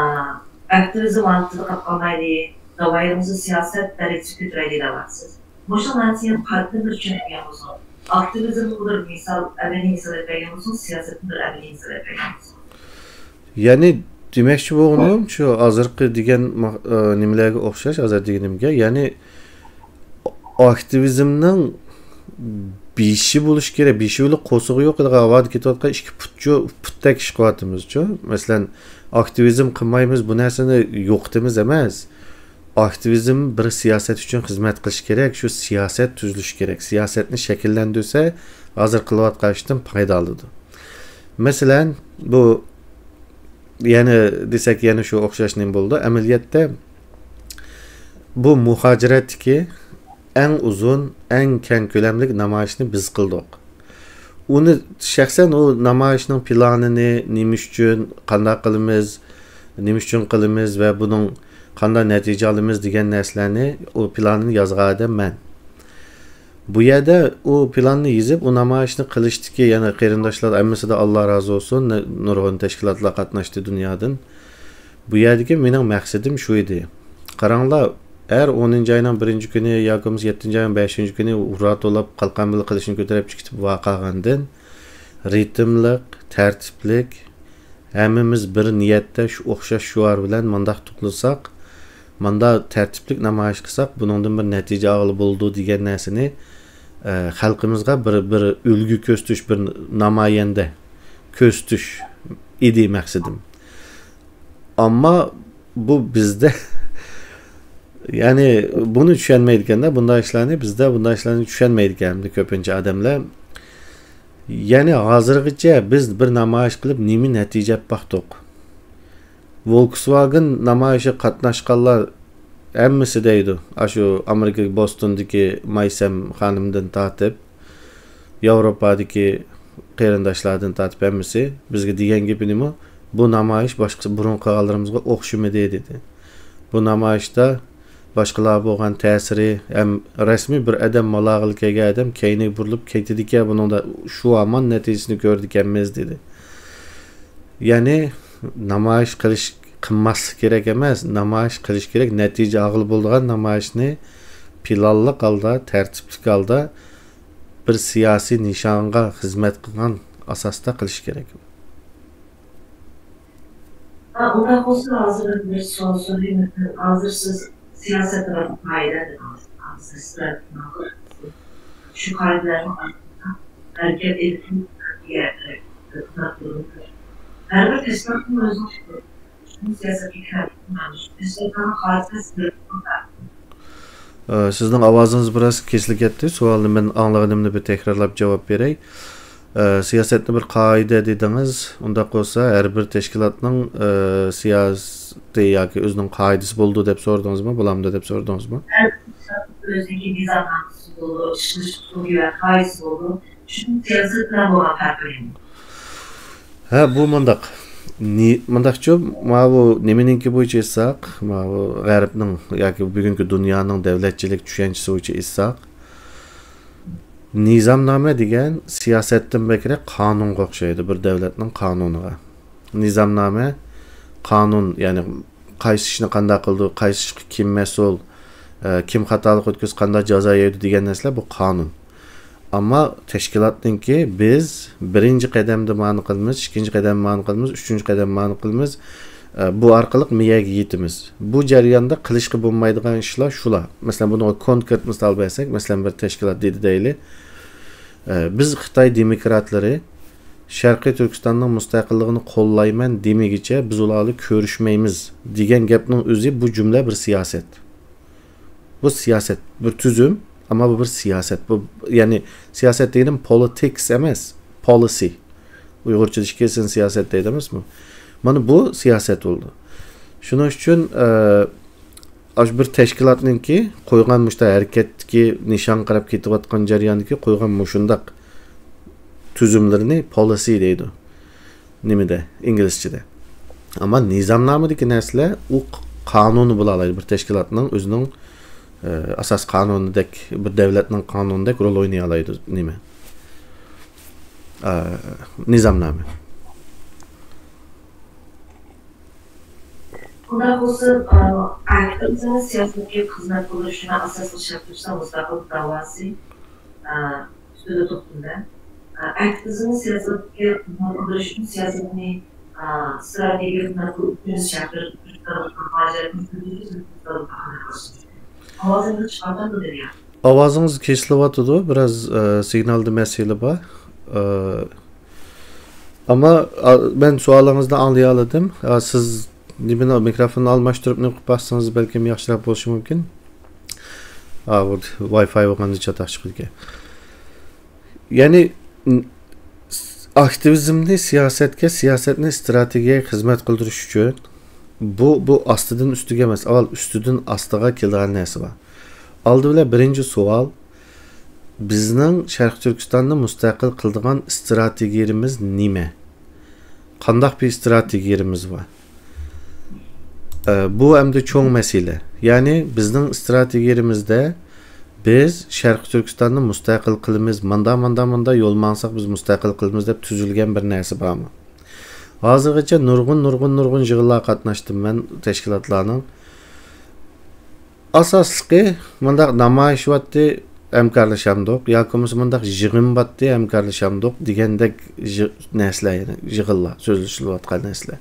ئاكتىۋىزم ھالىتىدە قاپ قالمايلى، داۋايىمىزنى سىياسەت دەرىجىسىگە كۆتۈرەيلى دەۋاتىسىز. مۇشۇ نەرسىنى قايتىدىن بىر چۈشەنمىگەن بولسىڭىز، ئاكتىۋىزمغا بىر مىسال، ئەمەلىي مىسال ئېلىپ بەرگەن بولسىڭىز، سىياسەتنى بىر ئەمەلىي مىسال ئېلىپ بەرگەن بولسىڭىز. يەنى دېمەكچى بولغىنىم شۇ ھازىرقى دېگەن ما-، ئە، نېمىلەرگە ئوخشاش، ھازىر دېگىنىمگە، يەنى ئاكتىۋىزمنىڭ بېشى بولۇش كېرەك، بېشى بىلەن قورسىقى يوق، ھاۋادا كېتىۋاتقان ئىككى پۇتچۇ، پۇتتەك ئىش قىلىۋاتىمىزچۇ. مەسىلەن، ئاكتىۋىزم قىلمايمىز، بۇ نەرسىنى يوقىتىمىز ئەمەس. ئاكتىۋىزم بىر سىياسەت ئۈچۈن خىزمەت قىلىشى كېرەك، شۇ سىياسەت تۈزۈلۈشى كېرەك. سىياسەتنى شەكىللەندۈرسە، ھازىر قىلىۋاتقان ئىشتىن پايدا ئالىدۇ. مەسىلەن، بۇ يەنە دېسەك، يەنە شۇ ئوخشاش نېمە بولىدۇ؟ ئەمەلىيەتتە، بۇ مۇھاجىرەتتىكى ئەڭ ئۇزۇن، ئەڭ كەڭ كۆلەملىك نامايىشنى بىز قىلدۇق. ئۇنى شەخسەن ئۇ نامايىشنىڭ پىلانىنى، نېمە ئۈچۈن، قانداق قىلىمىز، نېمە ئۈچۈن قىلىمىز ۋە بۇنىڭ قانداق نەتىجە ئالىمىز دېگەن نەرسىلەرنى، ئۇ پىلاننى يازغان ئادەم مەن. بۇ يەردە ئۇ پىلاننى يېزىپ، ئۇ نامايىشنى قىلىشتىكى يەنە قېرىنداشلار ھەممىسىدىن ئاللا رازى بولسۇن، نە-، نۇرغۇن تەشكىلاتلار قاتناشتى دۇنيادىن. بۇ يەردىكى مېنىڭ مەقسىتىم شۇ ئىدى. قاراڭلار، ھەر ئونىنچى ئاينىڭ بىرىنچى كۈنى ياكى بولمىسا يەتتىنچى ئاينىڭ بەشىنچى كۈنى ئۇررا توۋلاپ، قالقان بىلەن قىلىچنى كۆتۈرۈپ چىقىپ ۋارقىرىغاندىن، رىتىملىق، تەرتىپلىك، ھەممىمىز بىر نىيەتتە شۇ ئوخشاش شوئار بىلەن مانداق توپلىساق، ماندا تەرتىپلىك نامايىش قىلساق، بۇنىڭدىن بىر نەتىجە ئالغىلى بولىدۇ دېگەن نەرسىنى، ئە، خەلقىمىزغا بىر، بىر ئۈلگە كۆرسىتىش، بىر نامايەندە كۆرسىتىش ئىدى مەقسىتىم. ئەمما بۇ بىزدە، يەنى بۇنى چۈشەنمەيدىكەندە، بۇنداق ئىشلارنى، بىزدە بۇنداق ئىشلارنى چۈشەنمەيدىكەن كۆپىنچە ئادەملەر. يەنى ھازىرغىچە بىز بىر نامايىش قىلىپ نېمە نەتىجە ئېلىپ باقتۇق؟ ۋولكسۋاگېن نامايىشىغا قاتناشقانلار ھەممىسى دەيدۇ، ئاشۇ ئامېرىكا بوستوندىكى مايسەم خانىمدىن تارتىپ، ياۋروپادىكى قېرىنداشلاردىن تارتىپ ھەممىسى بىزگە دېگەن گېپى نېمە؟ بۇ نامايىش باشقا بۇرۇن قىلغانلىرىمىزغا ئوخشىمىدى، دېدى. بۇ نامايىشتا باشقىلارغا بولغان تەسىرى ھەم رەسمىي بىر ئادەم مالاغىل كەلگەن ئادەم كەينىگە بۇرۇلۇپ كېتىدىكەن، بۇنىڭدا شۇ ھامان نەتىجىسىنى كۆرىدىكەنمىز، دېدى. يەنى نامايىش قىلىش، قىلماسلىق كېرەك ئەمەس، نامايىش قىلىش كېرەك، نەتىجە ئالغىلى بولىدىغان نامايىشنى پىلانلىق ھالدا، تەرتىپلىك ھالدا بىر سىياسىي نىشانغا خىزمەت قىلغان ئاساستا قىلىش كېرەك. ھە، ئۇنداق بولسا ھازىر بىر سوئال سورايمەن. ھازىر سىز سىياسەت بىلەن قائىدە دېدىڭىز. ھازىر سىز شۇ قائىدىلەرنىڭ ئارقىسىدا ھەرىكەت ئېلىپ، ھەر بىر تەشكىلاتنىڭ ئۆزىنىڭ شۇ سىياسەتكە كىرەلمەيدۇ. تەشكىلاتنىڭ قائىدىسى ئە، سىزنىڭ ئاۋازىڭىز بىراز كېسىلىپ كەتتى. سوئالنى مەن ئاڭلىغىنىمنى بىر تەكرارلاپ جاۋاب بېرەي. ئە، سىياسەتنى بىر قائىدە دېدىڭىز. ئۇنداق بولسا، ھەر بىر تەشكىلاتنىڭ، ئە، سىياسىتى ياكى ئۆزىنىڭ قائىدىسى بولىدۇ دەپ سورىدىڭىزمۇ، بولامدۇ دەپ سورىدىڭىزمۇ؟ ھەر تەشكىلاتنىڭ ئۆزىنىڭكى نىزامنامىسى بولىدۇ، ئىشلىنىش ئۇسۇلى ۋە قائىدىسى بولىدۇ. شۇ سىياسەت بىلەن بولغان پەرقى نېمە؟ ھە، بۇ مۇنداق. نى-، مۇنداقچۇ، ماۋۇ نېمىنىڭكى بويىچە ئېيتساق، ماۋۇ غەربنىڭ ياكى بۈگۈنكى دۇنيانىڭ دەۋلەتچىلىك چۈشەنچىسى بويىچە ئېيتساق، نىزامنامە دېگەن سىياسەتتىن بەكرەك قانۇنغا ئوخشايدۇ، بىر دەۋلەتنىڭ قانۇنىغا. نىزامنامە، قانۇن، يەنى قايسى ئىشنى قانداق قىلىدۇ، قايسى ئىشقا كىم مەسئۇل، ئە، كىم خاتالىق ئۆتكۈزسە قانداق جازا يەيدۇ دېگەن نەرسىلەر بۇ قانۇن. ئەمما تەشكىلاتنىڭكى بىز بىرىنچى قەدەمدە مانى قىلىمىز، ئىككىنچى قەدەم مانى قىلىمىز، ئۈچىنچى قەدەم مانى قىلىمىز، ئە، بۇ ئارقىلىق مېيەگە يېتىمىز. بۇ جەرياندا قىلىشقا بولمايدىغان ئىشلار شۇلار. مەسىلەن، بۇنىڭغا كونكرېت مىسال بەرسەك، مەسىلەن، بىر تەشكىلات دېدى دەيلى. ئە، بىز خىتاي دېموكراتلىرى شەرقىي تۈركىستاننىڭ مۇستەقىللىقىنى قوللايمەن دېمىگىچە بىز ئۇلار بىلەن كۆرۈشمەيمىز دېگەن گەپنىڭ ئۆزى بۇ جۈملە بىر سىياسەت. بۇ سىياسەت، بىر تۈزۈم، ئەمما بۇ بىر سىياسەت. بۇ، يەنى سىياسەت دېگىنىم پولىتىكس ئەمەس، پولىسى. ئۇيغۇرچىدا ئىككىسىنى سىياسەت دەيدۇ ئەمەسمۇ؟ مانا بۇ سىياسەت بولىدۇ. شۇنىڭ ئۈچۈن، ئە، ئاشۇ بىر تەشكىلاتنىڭكى قويغان مۇشۇنداق ھەرىكەتتىكى نىشانغا قاراپ كېتىۋاتقان جەرياندىكى قويغان مۇشۇنداق تۈزۈملىرىنى پولىسى دەيدۇ. نېمىدە؟ ئىنگلىزچىدە. ئەمما نىزامنامىدىكى نەرسىلەر ئۇ ق-، قانۇنى بولالايدۇ. بىر تەشكىلاتنىڭ ئۆزىنىڭ، ئە، ئاساس قانۇنىدەك، بىر دۆلەتنىڭ قانۇنىدەك رول ئوينىيالايدۇ نېمە؟ ئە، نىزامنامە. ئۇنداق بولسا، ئە، ئاكتىۋىزمنى سىياسەتكە خىزمەت قىلدۇرۇشنى ئاساسلىق شەرت تۇتسا مۇستەقىل داۋاسى، ئە، ئۈستىدە توختىلىدۇ. ئە، ئاكتىۋىزمنى سىياسەتكە قىلدۇرۇشنى سىياسەتنى، ئە، ئىستراتېگىيە خىزمەت قىلدۇرۇشنى شەرت تۇتۇش ھاجەتنى سۈزۈش. ئاۋازىڭىز كېسىلىۋاتىدۇ، بىراز، ئە، سىگنالدا مەسىلە بار. ئە، ئەمما، ئا، مەن سوئالىڭىزنى ئاڭلىيالىدىم. ئا، سىز نېمىنى، مىكروفوننى ئالماشتۇرۇپ نېمە قىلىپ باقسىڭىز بەلكىم ياخشىراق بولۇشى مۇمكىن. ئا، بۇ ۋاي فاي بولغاندا چاتاق چىقىدىكەن. يەنى، ن-، ئاكتىۋىزمنى سىياسەتكە، سىياسەتنى ئىستراتېگىيەگە خىزمەت قىلدۇرۇش ئۈچۈن بۇ، بۇ ئاستىدىن ئۈستىگە ئەمەس، ئاۋۋال ئۈستىدىن ئاستىغا كېلىدىغان نەرسە بار. ئالدى بىلەن بىرىنچى سوئال، بىزنىڭ شەرقىي تۈركىستاننى مۇستەقىل قىلىدىغان ئىستراتېگىيىمىز نېمە؟ قانداق بىر ئىستراتېگىيىمىز بار؟ ئە، بۇ ئەمدى چوڭ مەسىلە. يەنى بىزنىڭ ئىستراتېگىيىمىزدە بىز شەرقىي تۈركىستاننى مۇستەقىل قىلىمىز، ماندا، ماندا، ماندا يول ماڭساق بىز مۇستەقىل قىلىمىز دەپ تۈزۈلگەن بىر نەرسە بارمۇ؟ ھازىرغىچە نۇرغۇن، نۇرغۇن، نۇرغۇن يىغىنلارغا قاتناشتىم مەن تەشكىلاتلارنىڭ. ئاساسلىقى مۇنداق نامايىش باتتى، ھەمكارلىشامدۇق، ياكى بولمىسا مۇنداق يىغىن باتتى، ھەمكارلىشامدۇق دېگەندەك يى-، نەرسىلەر، يەنى يىغىنلار، سۆزلىشىلىۋاتقان نەرسىلەر.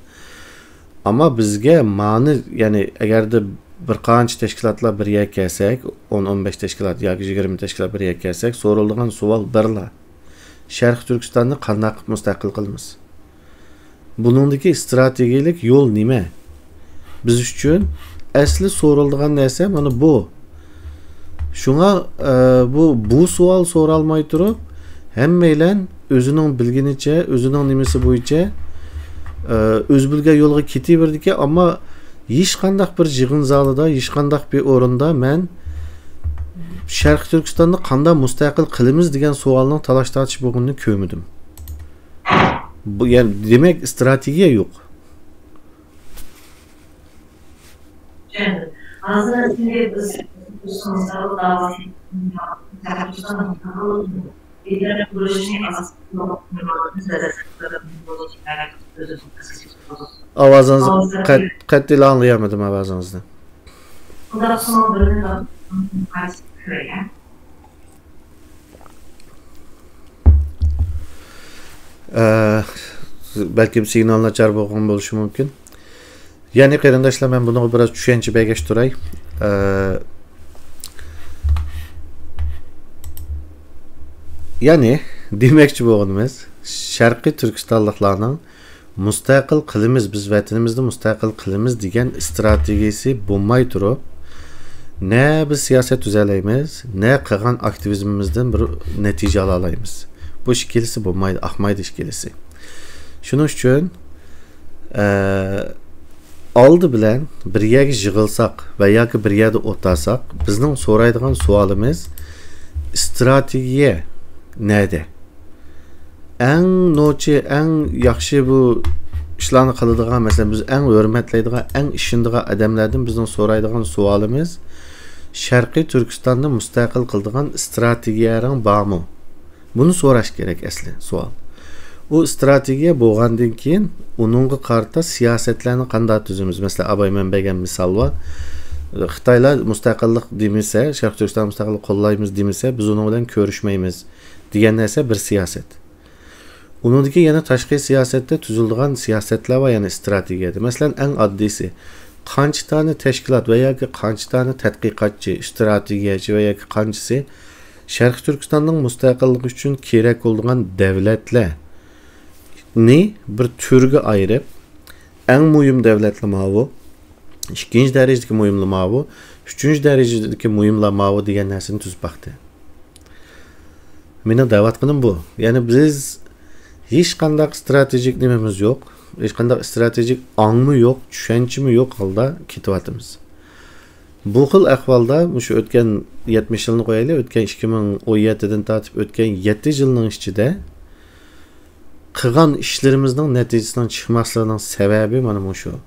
ئەمما بىزگە مانى، يەنى ئەگەردە بىر قانچە تەشكىلاتلار بىر يەرگە كەلسەك، ئون، ئون بەش تەشكىلات ياكى يىگىرمە تەشكىلات بىر يەرگە كەلسەك، سورىلىدىغان سوئال بىرلا. شەرقىي تۈركىستاننى قانداق قىلىپ مۇستەقىل قىلىمىز؟ بۇنىڭدىكى ئىستراتېگىيەلىك يول نېمە؟ بىز ئۈچۈن ئەسلى سورىلىدىغان نەرسە مانا بۇ. شۇڭا، ئە، بۇ، بۇ سوئال سورالماي تۇرۇپ، ھەممەيلەن ئۆزىنىڭ بىلگىنىچە، ئۆزىنىڭ نېمىسى بويىچە، ئە، ئۆزى بىلگەن يولغا كېتىۋېرىدىكەن، ئەمما ھېچقانداق بىر يىغىن زالىدا، ھېچقانداق بىر ئورۇندا مەن شەرقىي تۈركىستاننى قانداق مۇستەقىل قىلىمىز دېگەن سوئالنىڭ تالاش-تارتىش بولغىنىنى كۆرمىدىم. بۇ، يەنى، دېمەك، ئىستراتېگىيە يوق. چۈشەندىم. ھازىر سىزگە بىز ئاۋازىڭىز قەت-، قەتئىيلا ئاڭلىيالمىدىم ئاۋازىڭىزنى. ئە، بەلكىم سىگنال ناچار بولغان بولۇشى مۇمكىن. يەنى قېرىنداشلار، مەن بۇنىڭغا بىراز چۈشەنچە بەرگەچ تۇراي. ئە، يەنى دېمەكچى بولغىنىمىز، شەرقىي تۈركىستانلىقلارنىڭ مۇستەقىل قىلىمىز، بىز ۋەتىنىمىزنى مۇستەقىل قىلىمىز دېگەن ئىستراتېگىيىسى بولماي تۇرۇپ، نە بىز سىياسەت تۈزەلەيمىز، نە قىلغان ئاكتىۋىزمىمىزدىن بىر نەتىجە ئالالايمىز. بۇ ئىككىلىسى بولمايدۇ، ئاقمايدۇ ئىككىلىسى. شۇنىڭ ئۈچۈن، ئە، ئالدى بىلەن بىر يەرگە يىغىلساق ۋە ياكى بىر يەردە ئولتۇرساق، بىزنىڭ سورايدىغان سوئالىمىز، ئىستراتېگىيە نەدە؟ ئەڭ نوچى، ئەڭ ياخشى بۇ ئىشلارنى قىلىدىغان، مەسىلەن، بىز ئەڭ ھۆرمەتلەيدىغان، ئەڭ ئىشىنىدىغان ئادەملەردىن بىزنىڭ سورايدىغان سوئالىمىز، شەرقىي تۈركىستاننى مۇستەقىل قىلىدىغان ئىستراتېگىيەڭ بارمۇ؟ بۇنى سوراش كېرەك ئەسلى سوئال. ئۇ ئىستراتېگىيە بولغاندىن كېيىن، ئۇنىڭغا قارىتا سىياسەتلەرنى قانداق تۈزىمىز؟ مەسىلەن، ئاباي مەن بەرگەن مىسال بار. خىتايلار مۇستەقىللىق دېمىسە، شەرقىي تۈركىستان مۇستەقىللىق قوللايمىز دېمىسە، بىز ئۇنىڭ بىلەن كۆرۈشمەيمىز دېگەن نەرسە بىر سىياسەت. ئۇنىڭدىن كېيىن يەنە تاشقى سىياسەتتە تۈزۈلىدىغان سىياسەتلەر بار، يەنى ئىستراتېگىيەدە. مەسىلەن، ئەڭ ئاددىيسى، قانچە دانە تەشكىلات ۋە ياكى قانچە دانە تەتقىقاتچى، ئىستراتېگىيەچى ۋە ياكى قانچىسى شەرقىي تۈركىستاننىڭ مۇستەقىللىقى ئۈچۈن كېرەك بولىدىغان دۆلەتلەرنى بىر تۈرگە ئايرىپ، ئەڭ مۇھىم دۆلەتلەر ماۋۇ، ئىككىنچى دەرىجىدىكى مۇھىملار ماۋۇ، ئۈچىنچى دەرىجىدىكى مۇھىملار ماۋۇ دېگەن نەرسىنى تۈزۈپ باقتى. مېنىڭ دەۋاتقىنىم بۇ. يەنى بىز ھېچقانداق ئىستراتېگىك نېمىمىز يوق. ھېچقانداق ئىستراتېگىك ئاڭمۇ يوق، چۈشەنچىمۇ يوق ھالدا كېتىۋاتىمىز. بۇ خىل ئەھۋالدا مۇشۇ ئۆتكەن يەتمىش يىلنى قويايلى، ئۆتكەن ئىككى مىڭ ئون يەتتىدىن تارتىپ ئۆتكەن يەتتە يىلنىڭ ئىچىدە قىلغان ئىشلىرىمىزنىڭ نەتىجىسىنىڭ چىقماسلىقىنىڭ سەۋەبى مانا مۇشۇ.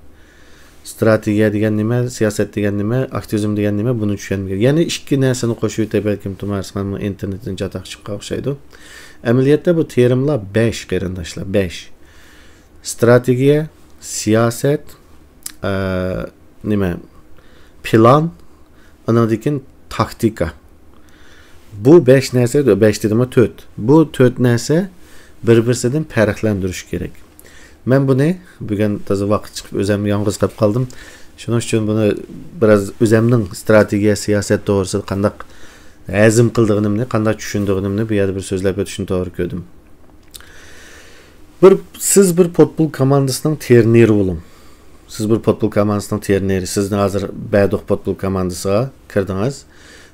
ئىستراتېگىيە دېگەن نېمە، سىياسەت دېگەن نېمە، ئاكتىۋىزم دېگەن نېمە، بۇنى چۈشەنمىگەن. يەنە ئىككى نەرسىنى قوشۇۋېتەي، بەلكىم تۇمار ئىسماننىڭ ئىنتېرنېتىدىن چاتاق چىققان ئوخشايدۇ. ئەمەلىيەتتە بۇ تېرىملار بەش، قېرىنداشلار، بەش. ئىستراتېگىيە، سىياسەت، ئە، نېمە، پىلان، ئانىڭدىن كېيىن تاكتىكا. بۇ بەش نەرسە، بەش دېدىمۇ، تۆت. بۇ تۆت نەرسە بىر-بىرسىدىن پەرقلەندۈرۈش كېرەك. مەن بۇنى بۈگۈن تازا ۋاقىت چىقىپ ئۆزۈم يالغۇز قېلىپ قالدىم. شۇنىڭ ئۈچۈن بۇنى بىراز ئۆزۈمنىڭ ئىستراتېگىيە، سىياسەت توغرىسىدا قانداق ھەزىم قىلىدىغىنىمنى، قانداق چۈشىنىدىغىنىمنى بۇ يەردە بىر سۆزلەپ ئۆتۈشنى توغرا كۆردۈم. بىر، سىز بىر پوتبول كوماندىسىنىڭ ترېنېرى بولۇڭ. سىز بىر پوتبول كوماندىسىنىڭ ترېنېرى. سىزنى ھازىر بەدۇخ پوتبول كوماندىسىغا كىردىڭىز.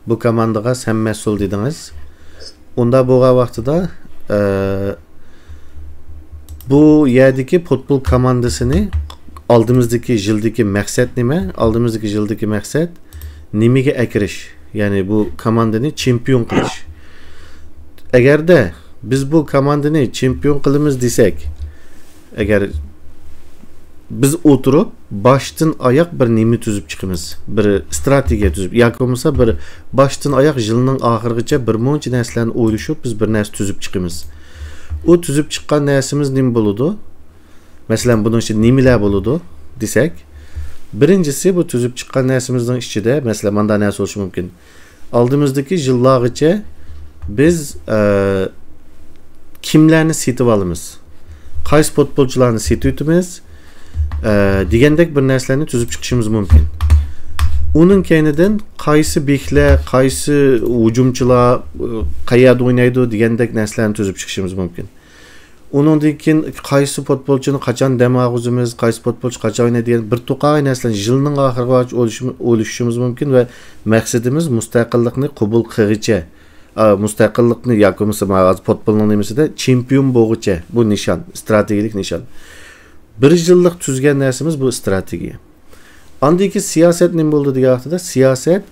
بۇ كوماندىغا سەن مەسئۇل دېدىڭىز. ئۇنداق بولغان ۋاقتىدا، ئە، بۇ يەردىكى پوتبول كوماندىسىنى ئالدىمىزدىكى يىلدىكى مەقسەت نېمە؟ ئالدىمىزدىكى يىلدىكى مەقسەت نېمىگە ئەكىرىش؟ يەنى بۇ كوماندىنى چېمپىيون قىلىش. ئەگەردە بىز بۇ كوماندىنى چېمپىيون قىلىمىز دېسەك، ئەگەر بىز ئولتۇرۇپ باشتىن ئاياق بىر نېمە تۈزۈپ چىقىمىز، بىر ئىستراتېگىيە تۈزۈپ، ياكى بولمىسا بىر باشتىن ئاياق يىلنىڭ ئاخىرىغىچە بىر مۇنچە نەرسىلەرنى ئويلىشىپ، بىز بىر نەرسە تۈزۈپ چىقىمىز. ئۇ تۈزۈپ چىققان نەرسىمىز نېمە بولىدۇ؟ مەسىلەن، بۇنىڭ ئىچىدە نېمىلەر بولىدۇ دېسەك، بىرىنچىسى، بۇ تۈزۈپ چىققان نەرسىمىزنىڭ ئىچىدە، مەسىلەن، مانداق نەرسە بولۇشى مۇمكىن. ئالدىمىزدىكى يىللارغىچە بىز، ئە، كىملەرنى سېتىۋالىمىز، قايسى پوتبولچىلارنى سېتىۋېتىمىز، ئە، دېگەندەك بىر نەرسىلەرنى تۈزۈپ چىقىشىمىز مۇمكىن. ئۇنىڭ كەينىدىن قايسى بېكلەر، قايسى ھۇجۇمچىلار، ئە، قەيەردە ئوينايدۇ دېگەندەك نەرسىلەرنى تۈزۈپ چىقىشىمىز مۇمكىن. ئۇنىڭدىن كېيىن قايسى پوتبولچىنى قاچان دەم ئالغۇزىمىز، قايسى پوتبولچى قاچان ئوينايدۇ دېگەن بىر توقاي نەرسىلەرنى يىلنىڭ ئاخىرىغىچە ئويلىشىم-، ئويلىشىشىمىز مۇمكىن ۋە مەقسىتىمىز مۇستەقىللىقنى قوبۇل قىلغىچە، ئا، مۇستەقىللىقنى ياكى بولمىسا ھازىر پوتبولنىڭ نېمىسىدە چېمپىيون بولغۇچە، بۇ نىشان، ئىستراتېگىيەلىك نىشان. بىر يىللىق تۈزگەن نەرسىمىز بۇ ئىستراتېگىيە. ئاندىن كېيىن سىياسەت نېمە بولدى دېگەن ۋاقتىدا، سىياسەت،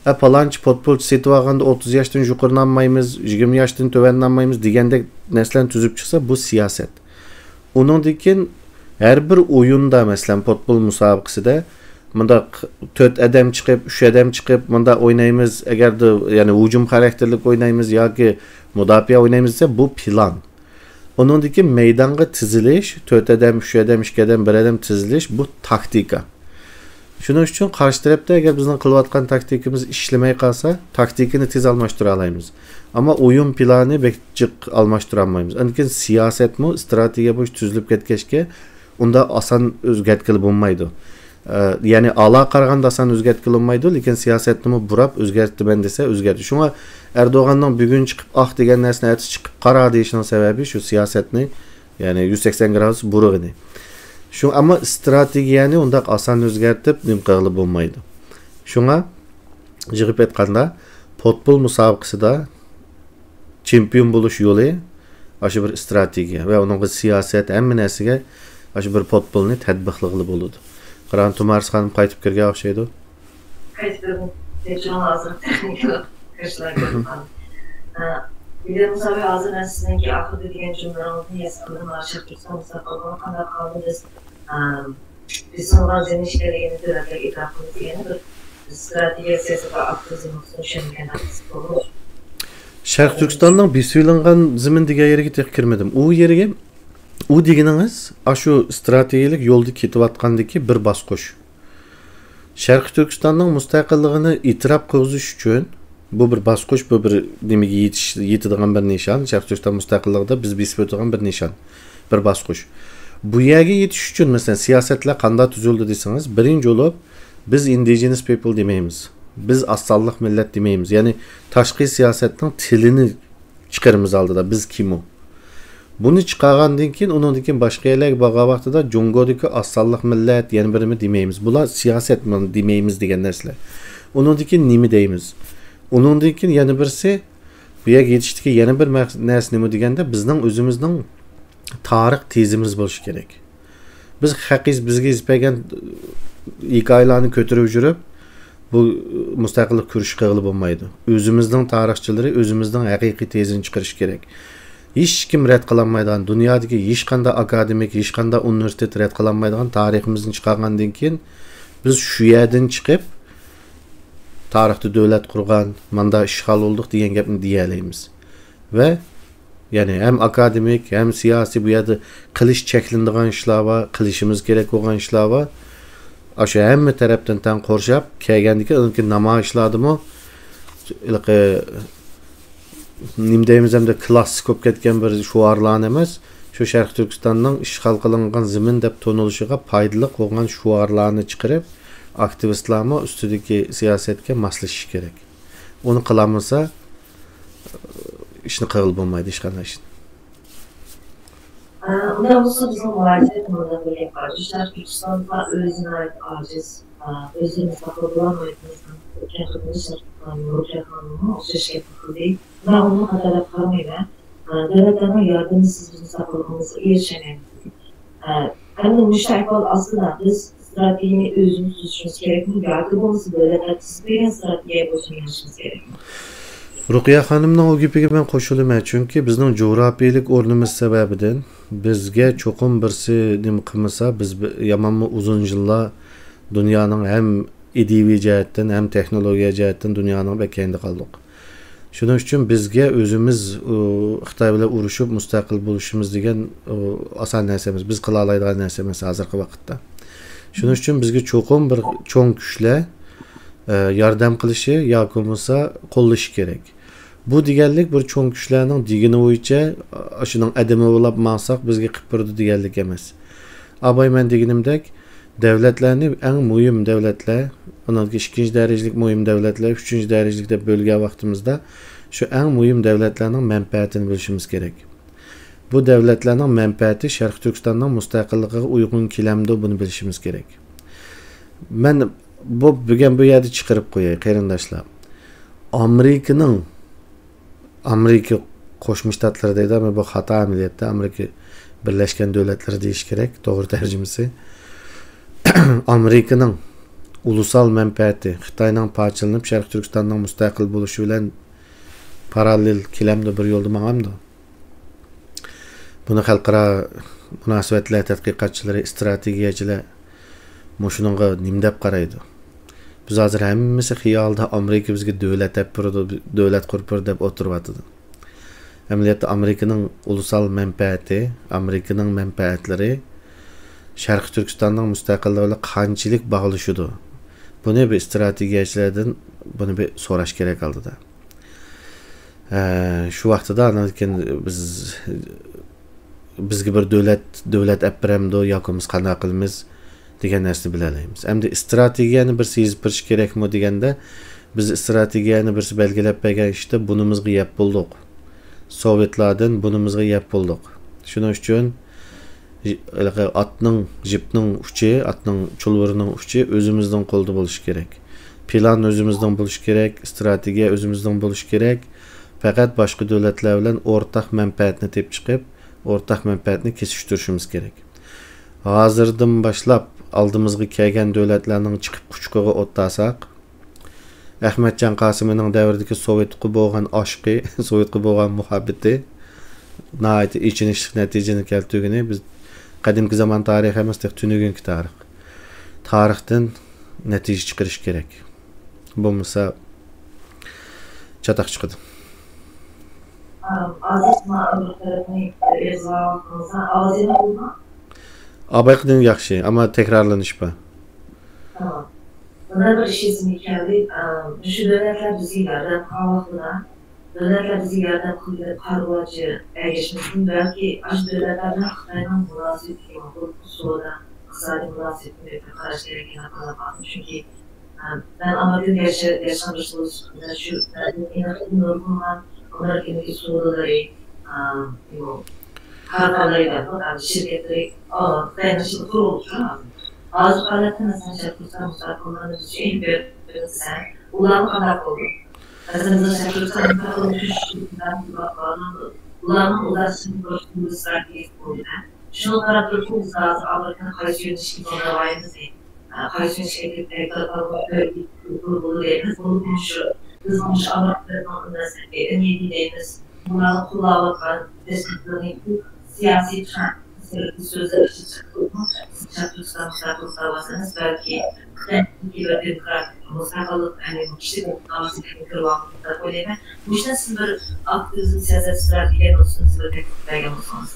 ئە، پالانچى پوتبولچى سېتىۋالغاندا ئوتتۇز ياشتىن يۇقىرىنى ئالمايمىز، يىگىرمە ياشتىن تۆۋەننى ئالمايمىز دېگەندەك نەرسىلەرنى تۈزۈپ چىقسا، بۇ سىياسەت. ئۇنىڭدىن كېيىن ھەر بىر ئويۇندا، مەسىلەن، پوتبول مۇسابىقىسىدە مۇنداق تۆت ئادەم چىقىپ، ئۈچ ئادەم چىقىپ، مۇنداق ئوينايمىز، ئەگەردە، يەنى ھۇجۇم خاراكتېرلىك ئوينايمىز ياكى مۇداپىئە ئوينايمىز دېسە، بۇ پىلان. ئۇنىڭدىن كېيىن مەيدانغا تىزىلىش، تۆت ئادەم، ئۈچ ئادەم، ئىككى ئادەم، بىر ئادەم تىزىلىش، بۇ تاكتىكا. شۇنىڭ ئۈچۈن قارشى تەرەپتە ئەگەر بىزنىڭ قىلىۋاتقان تاكتىكىمىز ئىشلىمەي قالسا، تاكتىكىنى تېز ئالماشتۇرالايمىز. ئەمما ئويۇن پىلانى بەك جىق ئالماشتۇرالمايمىز. ئاندىن كېيىن سىياسەتمۇ، ئىستراتېگىيە بويىچە تۈزۈلۈپ كەتكەچكە، ئۇنداق ئاسان ئۆزگەرتكىلى بولمايدۇ. ئە، يەنى ئالا قارىغاندا ئاسان ئۆزگەرتكىلى بولمايدۇ، لېكىن سىياسەتنىمۇ بۇراپ ئۆزگەرتىمەن دېسە ئۆزگەرتىدۇ. شۇڭا ئەردوغاننىڭ بۈگۈن چىقىپ ئاق دېگەن نەرسىنى ئەتىسى چىقىپ قارا دېيىشىنىڭ سەۋەبى شۇ سىياسەتنى، يەنى يۈز سەكسەن گرادۇس بۇرىغىنى. شۇ، ئەمما ئىستراتېگىيەنى ئۇنداق ئاسان ئۆزگەرتىپ نېمە قىلغىلى بولمايدۇ. شۇڭا يىغىپ ئېيتقاندا، پوتبول مۇسابىقىسىدا چېمپىيون بولۇش يولى ئاشۇ بىر ئىستراتېگىيە ۋە ئۇنىڭغا سىياسەت، ھەممە نەرسىگە ئاشۇ بىر پوتبولنى تەتبىقلىغىلى بولىدۇ. قاراڭ، تۇمارىس خانىم قايتىپ كىرگەن ئوخشايدۇ. قايتىپ كىردىم. تەكشۈرۈڭ ھازىر تېخنىكىلىق كىرىشلەر كىرىپ قالدى. ئە، ۋىليام مۇسابى، ھازىر مەن سىزنىڭكى ئاخىرىدا دېگەن جۈملىلىرىڭىزنى ھېس قىلدىم. شەرقىي تۈركىستان مۇستەقىللىقىنى قانداق قىلىمىز؟ ئە، بېسىلغان زېمىن ئىكەنلىكىنى دۆلەتلەرگە ئېتىراپ قىلىمىز دېگەننى بىر ئىستراتېگىيە سىياسىتى ئاپتىزملىقىنى چۈشەنمىگەن ھەققىسى بولۇش. شەرقىي تۈركىستاننىڭ بېسىۋېلىنغان زېمىن دېگەن يېرىگە تېخى كىرمىدىم. ئۇ يېرىگە، ئۇ دېگىنىڭىز ئاشۇ ئىستراتېگىيەلىك يولدا كېتىۋاتقاندىكى بىر باسقۇچ. شەرقىي تۈركىستاننىڭ مۇستەقىللىقىنى ئېتىراپ قىلغۇزۇش ئۈچۈن بۇ بىر باسقۇچ، بۇ بىر نېمىگە يېتىش، يېتىدىغان بىر نىشان. شەرقىي تۈركىستان مۇستەقىللىقىدا بىز بېسىپ ئۆتىدىغان بىر نىشان، بىر باسقۇچ. بۇ يەرگە يېتىش ئۈچۈن، مەسىلەن، سىياسەتلەر قانداق تۈزۈلدى دېسىڭىز، بىرىنچى بولۇپ، بىز ئىندىجېنس پىپل دېمەيمىز. بىز ئاز سانلىق مىللەت دېمەيمىز. يەنى تاشقى سىياسەتنىڭ تىلىنى چىقىرىمىز ئالدىدا، بىز كىم ئۇ؟ بۇنى چىقارغاندىن كېيىن، ئۇنىڭدىن كېيىن باشقا يەرلەرگە بارغان ۋاقتىدا جۇڭگودىكى ئاز سانلىق مىللەت، يەنە بىرىمۇ دېمەيمىز. بۇلار سىياسەت دېمەيمىز دېگەن نەرسىلەر. ئۇنىڭدىن كېيىن نېمە دەيمىز؟ ئۇنىڭدىن كېيىن يەنە بىرسى، بۇ يەرگە يېتىشتىكى يەنە بىر مەق-، نەرسە نېمە دېگەندە، بىزنىڭ ئۆزىمىزنىڭ تارىخ تېزىمىز بولۇشى كېرەك. بىز خەق يېزىپ، بىزگە يېزىپ بەرگەن ھېكايىلەرنى كۆتۈرۈپ يۈرۈپ، بۇ مۇستەقىللىق كۈرىشى قىلغىلى بولمايدۇ. ئۆزىمىزنىڭ تارىخچىلىرى ئۆزىمىزنىڭ ھەقىقىي تېزىنى چىقىرىشى كېرەك. ھېچكىم رەت قىلالمايدىغان، دۇنيادىكى ھېچقانداق ئاكادېمىك، ھېچقانداق ئۇنىۋېرسىتېت رەت قىلالمايدىغان تارىخىمىزنى چىقارغاندىن كېيىن، بىز شۇ يەردىن چىقىپ، تارىختا دۆلەت قۇرغان، ماندا ئىشغال بولدۇق دېگەن گەپنى دېيەلەيمىز. ۋە يەنى ھەم ئاكادېمىك، ھەم سىياسىي، بۇ يەردە قىلىش چەكلىنىدىغان ئىشلار بار، قىلىشىمىز كېرەك بولغان ئىشلار بار. ئاشۇ ھەممە تەرەپتىن تەڭ قورشاپ كەلگەندىكىن، ئۇنىڭكى نامايىشلاردىمۇ ھېلىقى نېمە دەيمىز، ئەمدى كلاسسىك بولۇپ كەتكەن بىر شوئارلارنى ئەمەس، شۇ شەرقىي تۈركىستاننىڭ ئىشغال قىلىنغان زېمىن دەپ تونۇلۇشىغا پايدىلىق بولغان شوئارلارنى چىقىرىپ، ئاكتىۋىستلارمۇ ئۈستىدىكى سىياسەتكە ماسلىشىشى كېرەك. ئۇنى قىلالمىسا، ئىشنى قىلغىلى بولمايدۇ، ھېچقانداق ئىشنى. ئە، ئۇنداق بولسا، بىزنىڭ مۇھاجىرەت مۇنداق بىر گەپ بار. شەرقىي تۈركىستاندا ئۆزى ناھايىتى ئاجىز، ئە، ئۆزىنى مۇستەقىل بولالمايدۇ. مەسىلەن، ئۆتكەن قېتىمدا شەرقىي تۈركىستان رۇقىيە خانىممۇ ئوخشاش گەپنى قىلدى. مەن ئۇنىڭغا قاراپ قارىمايمەن. ئە، دۆلەتلەرنىڭ ياردىمىسىز بىز مۇستەقىللىقىمىزغا ئېرىشەلمەيمىز. ئە، ئەمدى مۇشۇ ئەھۋال ئاستىدا بىز ئىستراتېگىيەنى ئۆزىمىز تۈزۈشىمىز كېرەكمۇ ياكى بولمىسا دۆلەتلەر تۈزۈپ بەرگەن ئىستراتېگىيە بويىچە مېڭىشىمىز كېرەكمۇ؟ رۇقىيە خانىمنىڭ ئۇ گېپىگە مەن قوشۇلىمەن، چۈنكى بىزنىڭ جۇغراپىيەلىك ئورنىمىز سەۋەبىدىن بىزگە چوقۇم بىرسى نېمە قىلمىسا، بىز بى-، يامانمۇ ئۇزۇن يىللار دۇنيانىڭ ھەم ئىدىيىۋى جەھەتتىن، ھەم تېخنولوگىيە جەھەتتىن دۇنيانىڭ بەك كەينىدە قالدۇق. شۇنىڭ ئۈچۈن بىزگە ئۆزىمىز، ئۇ، خىتاي بىلەن ئۇرۇشۇپ مۇستەقىل بولۇشىمىز دېگەن، ئۇ، ئاسان نەرسە ئەمەس. بىز قىلالايدىغان نەرسە ئەمەس ھازىرقى ۋاقىتتا. شۇنىڭ ئۈچۈن بىزگە چوقۇم بىر چوڭ كۈچلەر، ئە، ياردەم قىلىشى ياكى بولمىسا قوللىشى كېرەك. بۇ دېگەنلىك بىر چوڭ كۈچلەرنىڭ دېگىنى بويىچە، ئاشۇنىڭ ئادىمى بولاپ ماڭساق بىزگە قىلىپ بېرىدۇ دېگەنلىك ئەمەس. ئاباي مەن دېگىنىمدەك، دەۋلەتلەرنى ئەڭ مۇھىم دەۋلەتلەر، ئۇنىڭدىن كېيىن ئىككىنچى دەرىجىلىك مۇھىم دەۋلەتلەر، ئۈچىنچى دەرىجىلىك دەپ بۆلگەن ۋاقتىمىزدا، شۇ ئەڭ مۇھىم دەۋلەتلەرنىڭ مەنپەئەتىنى بىلىشىمىز كېرەك. بۇ دەۋلەتلەرنىڭ مەنپەئەتى شەرقىي تۈركىستاننىڭ مۇستەقىللىقىغا ئۇيغۇن كېلەمدۇ، بۇنى بىلىشىمىز كېرەك. مەن بۇ، بۈگۈن بۇ يەردە چىقىرىپ قوياي، قېرىنداشلار. ئامېرىكىنىڭ ئامېرىكا قوشما شتاتلىرى دەيدۇ، ئەمما بۇ خاتا ئەمەلىيەتتە. ئامېرىكا بىرلەشكەن دۆلەتلىرى دېيىش كېرەك، توغرا تەرجىمىسى. ئامېرىكىنىڭ ئۇلۇسال مەنپەئەتى خىتاينىڭ پارچىلىنىپ، شەرقىي تۈركىستاننىڭ مۇستەقىل بولۇشى بىلەن پاراللېل كېلەمدۇ، بىر يولدا ماڭامدۇ؟ بۇنى خەلقئارا مۇناسىۋەتلەر تەتقىقاتچىلىرى، ئىستراتېگىيەچىلەر مۇشۇنىڭغا نېمە دەپ قارايدۇ؟ بىز ھازىر ھەممىسى خىيالدا ئامېرىكا بىزگە دۆلەت ئەپ بېرىدۇ، دۆلەت قۇرۇپ بېرىدۇ دەپ ئولتۇرۇۋاتىدۇ. ئەمەلىيەتتە ئامېرىكىنىڭ ئۇلۇسال مەنپەئەتى، ئامېرىكىنىڭ مەنپەئەتلىرى شەرقىي تۈركىستاننىڭ مۇستەقىللىقى بىلەن قانچىلىك باغلىشىدۇ؟ بۇنى بىر ئىستراتېگىيەچىلەردىن بۇنى بىر سوراش كېرەك ئالدىدا. ئە، شۇ ۋاقتىدا ئاندىن كېيىن بىز، بىزگە بىر دۆلەت، دۆلەت ئەپ بېرەمدۇ ياكى بولمىسا قانداق قىلىمىز دېگەن نەرسىنى بىلەلەيمىز. ئەمدى ئىستراتېگىيەنى بىرسى يېزىپ بېرىشى كېرەكمۇ دېگەندە، بىز ئىستراتېگىيەنى بىرسى بەلگىلەپ بەرگەن ئىشتا بۇنىمىزغا يەپ بولدۇق. سوۋېتلاردىن بۇنىمىزغا يەپ بولدۇق. شۇنىڭ ئۈچۈن ژ-، ھېلىقى ئاتنىڭ، جىپنىڭ ئۇچى، ئاتنىڭ چۇلۋۇرىنىڭ ئۇچى ئۆزىمىزنىڭ قولىدا بولۇشى كېرەك. پىلان ئۆزىمىزنىڭ بولۇشى كېرەك، ئىستراتېگىيە ئۆزىمىزنىڭ بولۇشى كېرەك. پەقەت باشقا دۆلەتلەر بىلەن ئورتاق مەنپەئەتنى تېپىپ چىقىپ، ئورتاق مەنپەئەتنى كېسىشتۈرۈشىمىز كېرەك. ھازىردىن باشلاپ ئالدىمىزغا كەلگەن دۆلەتلەرنىڭ چىقىپ قۇچىقىغا ئوت تاساق، ئەخمەتجان قاسىمىنىڭ دەۋرىدىكى سوۋېتقا بولغان ئاشقى، سوۋېتقا بولغان مۇھەببىتى ناھايىتى ئېچىنىشلىق نەتىجىنى كەلتۈرگىنى بىز قەدىمكى زامان تارىخى ئەمەس، تېخى تۈنۈگۈنكى تارىخ. تارىختىن نەتىجە چىقىرىش كېرەك. بولمىسا چاتاق چىقىدۇ. ئازىز، مانا بىر تەرەپنى ئېغىزغا ئاۋازىنى بولما. ئابايقىدىن ياخشى، ئەمما تەكرارلىنىش بار. تامام. مانا بىر ئىش ئېسىمگە كەلدى. ئەم، مۇشۇ دۆلەتلەر بىزگە ياردەم قىلغان ۋاقتىدا، دۆلەتلەر بىزگە ياردەم قىلدى دەپ قارىغۇچە ئەگەشمىسۇن، بەلكى ئاشۇ دۆلەتلەر بىلەن خىتاينىڭ مۇناسىۋىتى، سودا، ئىقتىسادىي مۇناسىۋىتىنى قاراش كېرەك، يەنە قاراپ باقىمىز. چۈنكى، ئە، مەن ئامېرىكىدا ياشا-، ياشىغان بىر سودا سۈپىتىدە شۇ، ئە، ئېنىقلىقىم نۇرغۇنلىغان ئامېرىكىدىكى سودىلىرى، ئە، بۇ كارخانىلىرى، ئە، شىركەتلىرى، ئە، خىتاينىڭ ئىچىدە قۇرۇلۇپ تۇرۇپ، ھازىرقى ھالەتتە، مەسىلەن، شەرقىي تۈركىستان مۇستەقىللىقىنى بىز ئېلىپ بېرىپ بەرسەك، ئۇلارمۇ قانداق بولىدۇ؟ مەسىلەن، بىزنىڭ شەرقىي تۈركىستان مۇستەقىللىقى ئۈچۈن ئۇلارنىڭ ئۇزاق سىنىپ بولۇشىدىن بىز ئىستراتېگىيەسى بولىدۇ. شۇنى قاراپ تۇرۇپ، بىز ھازىر ئامېرىكىنى قايسى يۆنىلىشكە كۆتۈرەلمىز، قايسى يۆنىلىشكە كۆتۈرەلمىز، بۇ، بۇ دەيمىز. بولۇپمۇ شۇ، بىزنىڭ مۇشۇ ئامېرىكىنىڭ مەسىلىدىكى ئۈمىدى دەيمىز. بۇلارنى قوللاۋاتقان دەسسەپكى سىياسىي تەنقىد سۆزلەر ئىچىدە چىقىپ تۇرۇپمۇ، بىز شەرقىي تۈركىستان مۇستەقىل دەۋاسىمىز، بەلكى خىتاينىڭكى بىر دېموكراتىك مۇستەقىللىق، يەنى كىشىلىك دەۋاسىغا كىرىۋالدۇق دەپ ئويلايمەن. مۇشۇنى سىز بىر ئاكتىۋىزم سىياسەت ئىستراتېگىيە نۇقتىسىدىن سىز بىر تەكلىپ بەرگەن بولسىڭىز.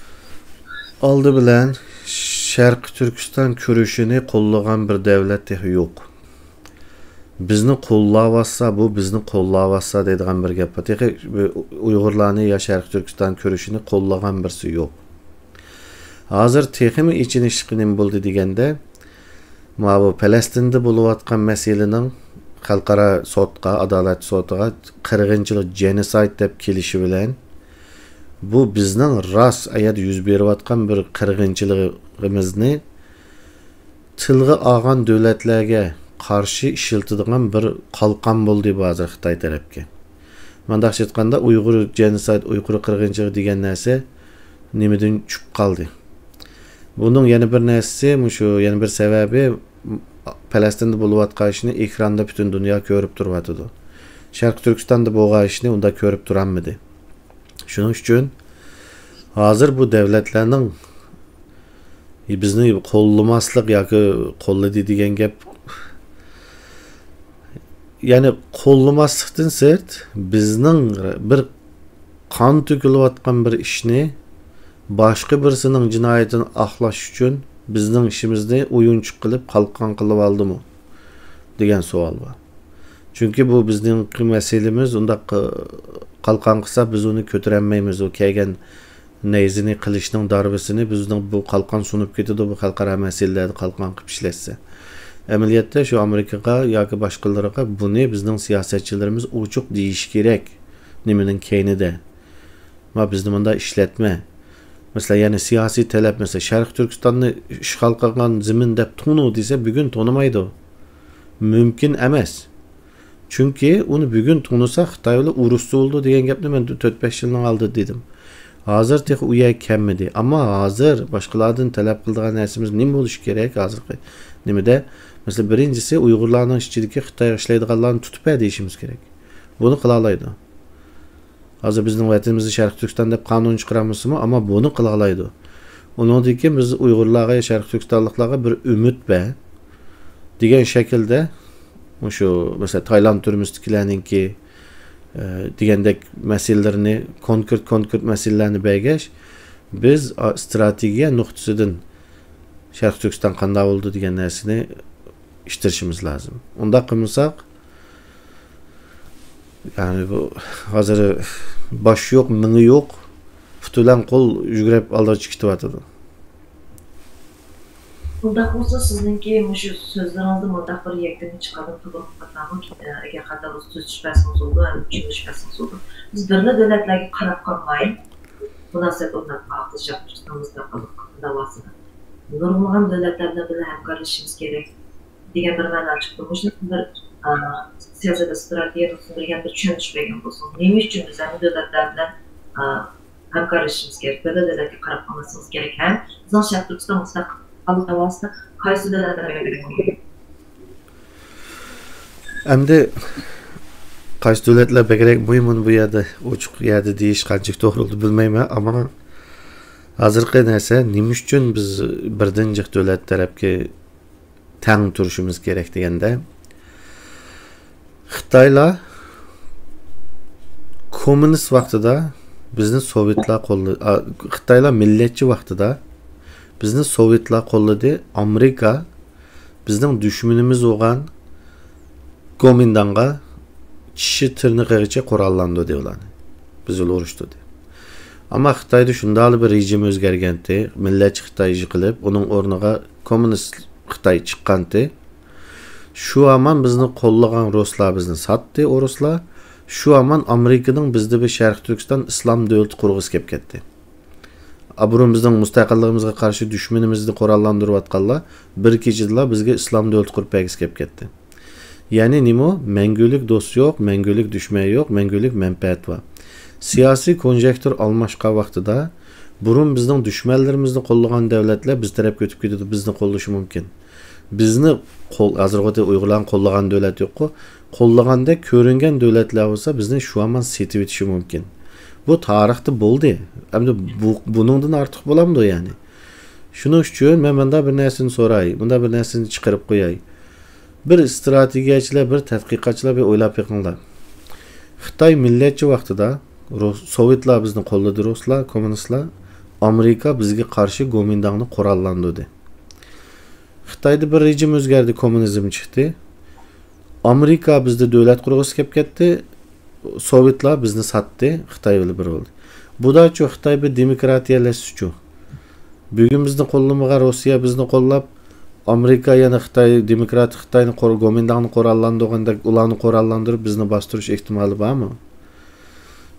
ئالدى بىلەن، شەرقىي تۈركىستان كۈرىشىنى قوللىغان بىر دەۋلەت تېخى يوق. بىزنى قوللاۋاتسا، بۇ بىزنى قوللاۋاتسا دەيدىغان بىر گەپ بار. تېخى ئۇيغۇرلارنى يا شەرقىي تۈركىستان كۈرىشىنى قوللىغان بىرسى يوق. ھازىر تېخىمۇ ئېچىنىشلىقى نېمە بولدى دېگەندە، ماۋۇ پەلەستىندە بولۇۋاتقان مەسىلىنىڭ خەلقئارا سوتقا، ئادالەت سوتىغا قىرغىنچىلىق، جېنوسايد دەپ كېلىشى بىلەن، بۇ بىزنىڭ راست ئەيەدە يۈز بېرىۋاتقان بىر قىرغىنچىلىقىمىزنى تىلغا ئالغان دۆلەتلەرگە قارشى ئىشلىتىدىغان بىر قالقان بولدى بۇ ھازىر خىتاي تەرەپكە. مۇنداقچە ئېيتقاندا، ئۇيغۇر جېنوسايد، ئۇيغۇر قىرغىنچىلىقى دېگەن نەرسە نېمىدىن چۈشۈپ قالدى؟ بۇنىڭ يەنە بىر نەرسىسى، مۇشۇ يەنە بىر سەۋەبى، پەلەستىندە بولۇۋاتقان ئىشنى ئېكراندا پۈتۈن دۇنيا كۆرۈپ تۇرۇۋاتىدۇ. شەرقىي تۈركىستاندا بولغان ئىشنى ئۇنداق كۆرۈپ تۇرالمىدى. شۇنىڭ ئۈچۈن ھازىر بۇ دەۋلەتلەرنىڭ بىزنى قوللىماسلىق ياكى قوللىدى دېگەن گەپ، يەنى قوللىماسلىقتىن سىرت، بىزنىڭ بىر قان تۆكۈلۈۋاتقان بىر ئىشنى باشقا بىرسىنىڭ جىنايىتىنى ئاقلاش ئۈچۈن بىزنىڭ ئىشىمىزنى ئويۇنچۇق قىلىپ قالقان قىلىۋالدىمۇ دېگەن سوئال بار. چۈنكى بۇ بىزنىڭ مەسىلىمىز، ئۇنداق، ئى، قالقان قىلسا، بىز ئۇنى كۆتۈرەلمەيمىز. ئۇ كەلگەن نەيزىنى، قىلىچنىڭ داربىسىنى، بىزنىڭ بۇ قالقان سۇنۇپ كېتىدۇ، بۇ خەلقئارا مەسىلىلەردە قالقان قىلىپ ئىشلەتسە. ئەمەلىيەتتە شۇ ئامېرىكىغا ياكى باشقىلىرىغا بۇنى بىزنىڭ سىياسەتچىلىرىمىز ئوچۇق دېيىشى كېرەك، نېمىنىڭ كەينىدە. ما بىزنى مۇنداق ئىشلەتمە. مەسىلەن، يەنە سىياسىي تەلەپ، مەسىلەن، شەرقىي تۈركىستاننى ئىشغال قىلغان زېمىن دەپ تونۇ دېسە، بۈگۈن تونۇمايدۇ. مۇمكىن ئەمەس. چۈنكى ئۇنى بۈگۈن تونۇسا، خىتاي بىلەن ئۇرۇشسا بولىدۇ دېگەن گەپنى مەن تۆت-بەش يىلنىڭ ئالدىدا دېدىم. ھازىر تېخى ئۇ يەرگە كەلمىدى. ئەمما ھازىر باشقىلاردىن تەلەپ قىلىدىغان نەرسىمىز نېمە بولۇشى كېرەك؟ ھازىرقى نېمىدە؟ مەسىلەن، بىرىنچىسى، ئۇيغۇرلارنىڭ ئىچىدىكى خىتايغا ئىشلەيدىغانلارنى تۇتۇپ بەر دېيىشىمىز كېرەك. بۇنى قىلالايدۇ. ھازىر بىزنىڭ ۋەتىنىمىزدە شەرقىي تۈركىستان دەپ قانۇن چىقىرالمىسىمۇ، ئەمما بۇنى قىلالايدۇ. ئۇنىڭدىن كېيىن بىز ئۇيغۇرلارغا، شەرقىي تۈركىستانلىقلارغا بىر ئۈمىد بەر دېگەن شەكىلدە، مۇشۇ، مەسىلەن، تايلاند تۈرمىسىدىكىلەرنىڭكى، ئە، دېگەندەك مەسىلىلىرىنى، كونكرېت، كونكرېت مەسىلىلەرنى بەرگەچ، بىز، ئا، ئىستراتېگىيە نۇقتىسىدىن شەرقىي تۈركىستان قانداق بولىدۇ دېگەن نەرسىنى ئىتتىرىشىمىز لازىم. ئۇنداق قىلمىساق، يەنى بۇ ھازىر باش يوق، مېڭە يوق، پۇت بىلەن قول يۈگۈرۈپ ئالدىغىچە كېتىۋاتىدۇ. ئۇنداق بولسا، سىزنىڭكى مۇشۇ سۆزلىرىڭىزدە مۇنداق بىر يەكۈننى چىقاردىم، توغرا قاتنامۇ، ئەگەر خاتا بولسا تۈزىتىش بەرسىڭىز بولىدۇ، ھەم چۈشەندۈرۈش بەرسىڭىز بولىدۇ. بىز بىرلا دۆلەتلەرگە قاراپ قالماي، مۇناسىۋەت ئورناتماقتا، شەرقىي تۈركىستان مۇستەقىللىق دەۋاسىدا نۇرغۇنلىغان دۆلەتلەر بىلەن بىللە ھەمكارلىشىشىمىز كېرەك دېگەن بىر مەنا چىقتى. مۇشۇنى بىر، ئا، سىياسەت ئىستراتېگىيە نۇقتىسىدىن بىر يەنە بىر چۈشەندۈرۈش بەرگەن بولسىڭىز، نېمە ئۈچۈن بىز ھەممە دۆلەتلەر بىلەن، ئا، ھەمكارلىشىشىمىز كېرەك، بىرلا دۆلەتكە قاراپ قالماسلىقىمىز كېرەك ھەم بىزنىڭ شەرقىي تۈركىستان مۇستەقىللىق دەۋاسىدا قايسى دۆلەتلەر بىلەن ئەمدى قايسى دۆلەتلەر بەكرەك مۇھىم، بۇنى بۇ يەردە، ئوچۇق يەردە دېيىش قانچىلىك توغرا بولىدۇ بىلمەيمەن، ئەمما ھازىرقى نەرسە نېمە ئۈچۈن بىز بىردىن جىق دۆلەت تەرەپكە تەڭ تۇرۇشىمىز كېرەك دېگەندە، خىتايلار كوممۇنىست ۋاقتىدا بىزنى سوۋېتلار قوللىدى. ئا، خىتايلار مىللەتچى ۋاقتىدا بىزنى سوۋېتلار قوللىدى. ئامېرىكا بىزنىڭ دۈشمىنىمىز بولغان گومىنداڭغا چىشى تىرنىقىغىچە قوراللاندۇردى ئۇلارنى. بىز بىلەن ئۇرۇشتۇردى. ئەمما خىتايدا شۇنداقلا بىر رېجىم ئۆزگەرگەنتى، مىللەتچى خىتاي يىقىلىپ، ئۇنىڭ ئورنىغا كوممۇنىست خىتاي چىققانتى. شۇ ھامان بىزنى قوللىغان رۇسلار بىزنى ساتتى، ئورۇسلار. شۇ ھامان ئامېرىكىنىڭ بىزدە بىر شەرقىي تۈركىستان ئىسلام دۆلىتى قۇرغۇسى كېلىپ كەتتى. ئابرۇمىزنىڭ، مۇستەقىللىقىمىزغا قارشى دۈشمىنىمىزنى قوراللاندۇرۇۋاتقانلار بىر كېچىدىلا بىزگە ئىسلام دۆلىتى قۇرۇپ بەرگۈسى كېلىپ كەتتى. يەنى نېمە؟ مەڭگۈلۈك دوست يوق، مەڭگۈلۈك دۈشمەن يوق، مەڭگۈلۈك مەنپەئەت بار. سىياسىي كونجېكتۇر ئالماشقان ۋاقتىدا بۇرۇن بىزنىڭ دۈشمەنلىرىمىزنى قوللىغان دۆلەتلەر بىز تەرەپكە ئۆتۈپ كېتىدۇ، بىزنى قوللىشى مۇمكىن. بىزنى قول، ھازىرغىچە ئۇيغۇرلارنى قوللىغان دۆلەت يوققۇ، قوللىغاندەك كۆرۈنگەن دۆلەتلەر بولسا بىزنى شۇ ھامان سېتىۋېتىشى مۇمكىن. بۇ تارىختا بولدى. ئەمدى بۇ، بۇنىڭدىن ئارتۇق بولامدۇ يەنى؟ شۇنىڭ ئۈچۈن مەن مۇنداق بىر نەرسىنى سوراي، مۇنداق بىر نەرسىنى چىقىرىپ قوياي. بىر ئىستراتېگىيەچىلەر، بىر تەتقىقاتچىلار بىر ئويلاپ بېقىڭلار. خىتاي مىللەتچى ۋاقتىدا رۇس-، سوۋېتلار بىزنى قوللىدى، رۇسلار، كوممۇنىستلار. ئامېرىكا بىزگە قارشى گومىنداڭنى قوراللاندۇردى. خىتايدا بىر رېجىم ئۆزگەردى، كوممۇنىزم چىقتى. ئامېرىكا بىزدە دۆلەت قۇرغۇسى كەپ كەتتى. سوۋېتلار بىزنى ساتتى، خىتاي بىلەن بىر بولدى. بۇداچۇ خىتاي بىر دېموكراتىيەلەشسىچۇ. بۈگۈن بىزنى قوللىمىغان روسىيە بىزنى قوللاپ، ئامېرىكا يەنە خىتاي، دېموكراتىك خىتاينى قور-، گومىنداڭنى قوراللاندۇرغاندەك ئۇلارنى قوراللاندۇرۇپ بىزنى باستۇرۇش ئېھتىمالى بارمۇ؟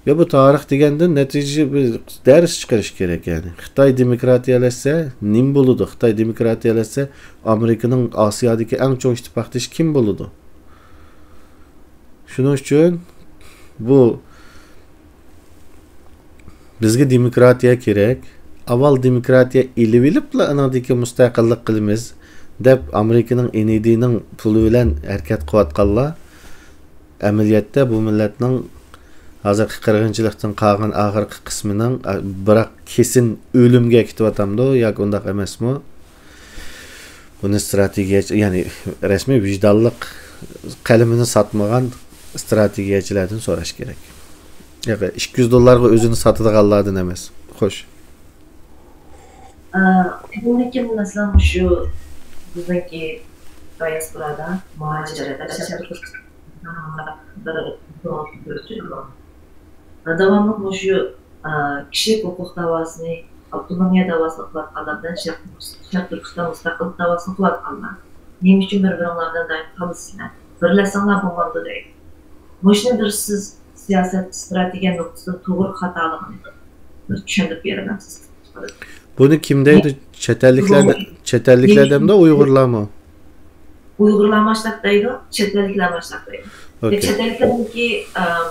يا بۇ تارىخ دېگەندىن نەتىجە بىر دەرس چىقىرىش كېرەك يەنى. خىتاي دېموكراتىيەلەشسە نېمە بولىدۇ؟ خىتاي دېموكراتىيەلەشسە ئامېرىكىنىڭ ئاسىيادىكى ئەڭ چوڭ ئىتتىپاقدىشى كىم بولىدۇ؟ شۇنىڭ ئۈچۈن بۇ بىزگە دېموكراتىيە كېرەك. ئاۋۋال دېموكراتىيە ئېلىۋېلىپلا ئاناندىن كېيىن مۇستەقىللىق قىلىمىز دەپ ئامېرىكىنىڭ ئېنىدىنىڭ پۇلى بىلەن ھەرىكەت قىلىۋاتقانلار ئەمەلىيەتتە بۇ مىللەتنىڭ ھازىرقى قىرغىنچىلىقتىن قالغان ئاخىرقى قىسمىنىڭ، ئە، بىراق كېسىن ئۆلۈمگە كېتىۋاتامدۇ ياكى ئۇنداق ئەمەسمۇ؟ بۇنى ئىستراتېگىيەچى، يەنى رەسمىي ۋىجدانلىق قەلىمىنى ساتمىغان ئىستراتېگىيەچىلەردىن سوراش كېرەك. ياق، ئىككى يۈز دوللارغا ئۆزىنى ساتىدىغانلاردىن ئەمەس. خوش. ئە، بۇنىڭدىن كېيىن، مەسىلەن، مۇشۇ بىزنىڭكى دىياسپورادا مۇھاجىرەتلەر شەرقىي تۈركىستاندا بىر داۋاملىق مۇشۇ، ئە، كىشىلىك ھوقۇق داۋاسىنى، ئاپتونومىيە داۋاسىنى قىلىۋاتقانلار بىلەن شەرقىي، شەرقىي تۈركىستان مۇستەقىللىق داۋاسىنى قىلىۋاتقانلار نېمە ئۈچۈن بىر-بىرىڭلار بىلەن دائىم تالىشىسىلەر؟ بىرلەشسەڭلار بولمامدۇ دەيدۇ. مۇشۇنى بىر سىز سىياسەت، ئىستراتېگىيە نۇقتىسىدىن توغرا خاتالىقىنى بىر چۈشەندۈرۈپ بېرىمەن سىزگە. بۇنى كىم دەيدۇ؟ چەت ئەللىكلەر دە-، چەت ئەللىكلەر دەمدۇ، ئۇيغۇرلارمۇ؟ ئۇيغۇرلار ماشتاق دەيدۇ، چەت ئەللىكلەر ماشتاق دەيدۇ. ئوكەي. چەت ئەللىكلەرنىڭكى، ئەم،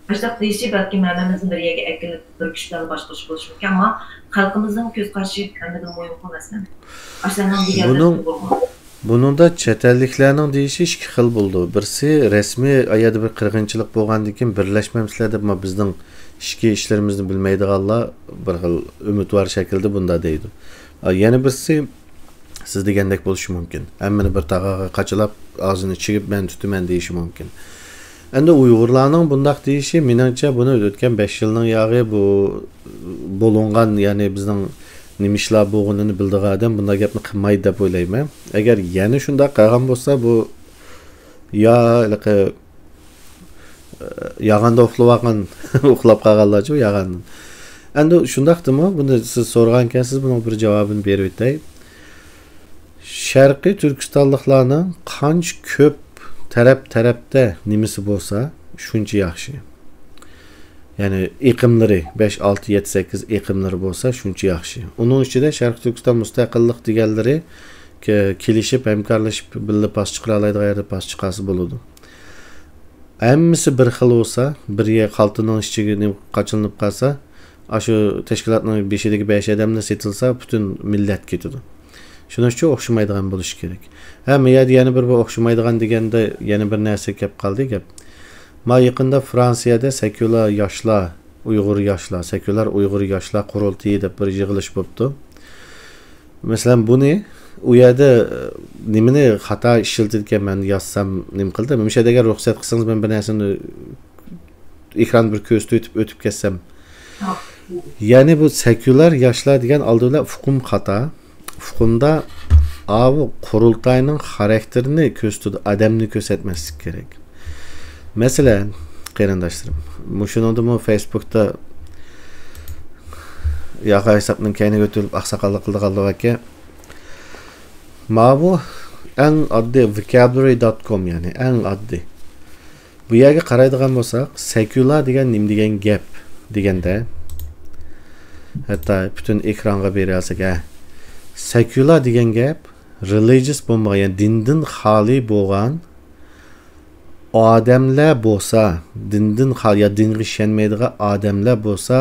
ماشتاق دېيىشى بەلكىم ھەممىمىزنى بىر يەرگە ئەكېلىپ، بىر كۈچ بىلەن باشقۇرۇش بولۇشى مۇمكىن، ئەمما خەلقىمىزنىڭ كۆز قارىشى ھەممىدىن مۇھىمغۇ مەسىلەن. ئاشۇلارنىڭ دېگەنلىرى بۇنىڭ، توغرىمۇ؟ بۇنىڭدا چەت ئەللىكلەرنىڭ دېيىشى ئىككى خىل بولىدۇ. بىرسى رەسمىي ئايەردە بىر قىرغىنچىلىق بولغاندىن كېيىن بىرلەشمەمسىلەر دەپ، ما بىزنىڭ ئىچكى ئىشلىرىمىزنى بىلمەيدىغانلار بىر خىل ئۈمىدۋار شەكىلدە بۇنداق دەيدۇ. ئا، يەنە بىرسى سىز دېگەندەك بولۇشى مۇمكىن. ھەممىنى بىر تاغاغا قاچىلاپ، ئاغزىنى چىگىپ، مەن تۇتىمەن دېيىشى مۇمكىن. ئەمدى ئۇيغۇرلارنىڭ بۇنداق دېيىشى، مېنىڭچە، بۇنى ئۆتكەن بەش يىلنىڭ ياغى بۇ بولۇنغان، يەنى بىزنىڭ نېمە ئىشلار بولغىنىنى بىلىدىغان ئادەم بۇنداق گەپنى قىلمايدۇ دەپ ئويلايمەن. ئەگەر يەنە شۇنداق قىلغان بولسا، بۇ يا ھېلىقى ياغاندا ئۇخلىۋالغان، ئۇخلاپ قالغانلارچۇ ياغاندىن. ئەمدى شۇنداقتىمۇ، بۇنى سىز سورىغانكەنسىز، بۇنىڭ بىر جاۋابىنى بېرىپ ئۆتەي. شەرقىي تۈركىستانلىقلارنىڭ قانچە كۆپ تەرەپ-تەرەپتە نېمىسى بولسا، شۇنچە ياخشى. يەنى ئېقىملىرى، بەش، ئالتە، يەتتە، سەككىز ئېقىملىرى بولسا، شۇنچە ياخشى. ئۇنىڭ ئىچىدە شەرقىي تۈركىستان مۇستەقىللىق دېگەنلىرى كە-، كېلىشىپ، ھەمكارلىشىپ، بىللە پاس چىقىرالايدىغان يەردە پاس چىقارسا بولىدۇ. ھەممىسى بىر خىل بولسا، بىر يەر خالتىنىڭ ئىچىگە نېمە قاچىلىنىپ قالسا، ئاشۇ تەشكىلاتنىڭ بېشىدىكى بەش ئادەملا سېتىلسا، پۈتۈن مىللەت كېتىدۇ. شۇنىڭ ئۈچۈن ئوخشىمايدىغان بولۇشى كېرەك. ھە، مۇ يەردە يەنە بىر، بىر ئوخشىمايدىغان دېگەندە يەنە بىر نەرسە كەپ قالدى گەپ. ما يېقىندا فرانسىيەدە سېكۇلار ياشلار، ئۇيغۇر ياشلار، سېكۇلار ئۇيغۇر ياشلار قۇرۇلتىيى دەپ بىر يىغىلىش بوپتۇ. مەسىلەن، بۇنى ئۇ يەردە، ئە، نېمىنى خاتا ئىشلىتىدىكەن، مەن يازسام نېمە قىلدى؟ مۇشۇ يەردە ئەگەر رۇخسەت قىلسىڭىز، مەن بىر نەرسىنى ئېكراندا بىر كۆرسىتىۋېتىپ ئۆتۈپ كەتسەم. يەنى بۇ سېكۇلار ياشلار دېگەن ئالدى بىلەن ئۇقۇم خاتا. ئۇقۇمدا ئاۋۇ قۇرۇلتاينىڭ خاراكتېرىنى كۆرسىتىدۇ، ئادەمنى كۆرسەتمەسلىك كېرەك. مەسىلەن، قېرىنداشلىرىم، مۇشۇنىڭدىمۇ فېيسبۇكتا ياقا ھېسابنىڭ كەينىگە ئۆتۈلۈپ ئاقساقاللىق قىلىدىغانلار باركەن. ماۋۇ ئەڭ ئاددىي، vocabulary dot com، يەنى ئەڭ ئاددىي. بۇ يەرگە قارايدىغان بولساق، سېكۇلار دېگەن نېمە دېگەن گەپ دېگەندە، ھەتتا پۈتۈن ئېكرانغا بېرەلىسەك، ھە. سېكۇلار دېگەن گەپ رېلىجىيەس بولمىغان، يەنى دىندىن خالىي بولغان ئادەملەر بولسا، دىندىن خالىي يا دىنغا ئىشەنمەيدىغان ئادەملەر بولسا،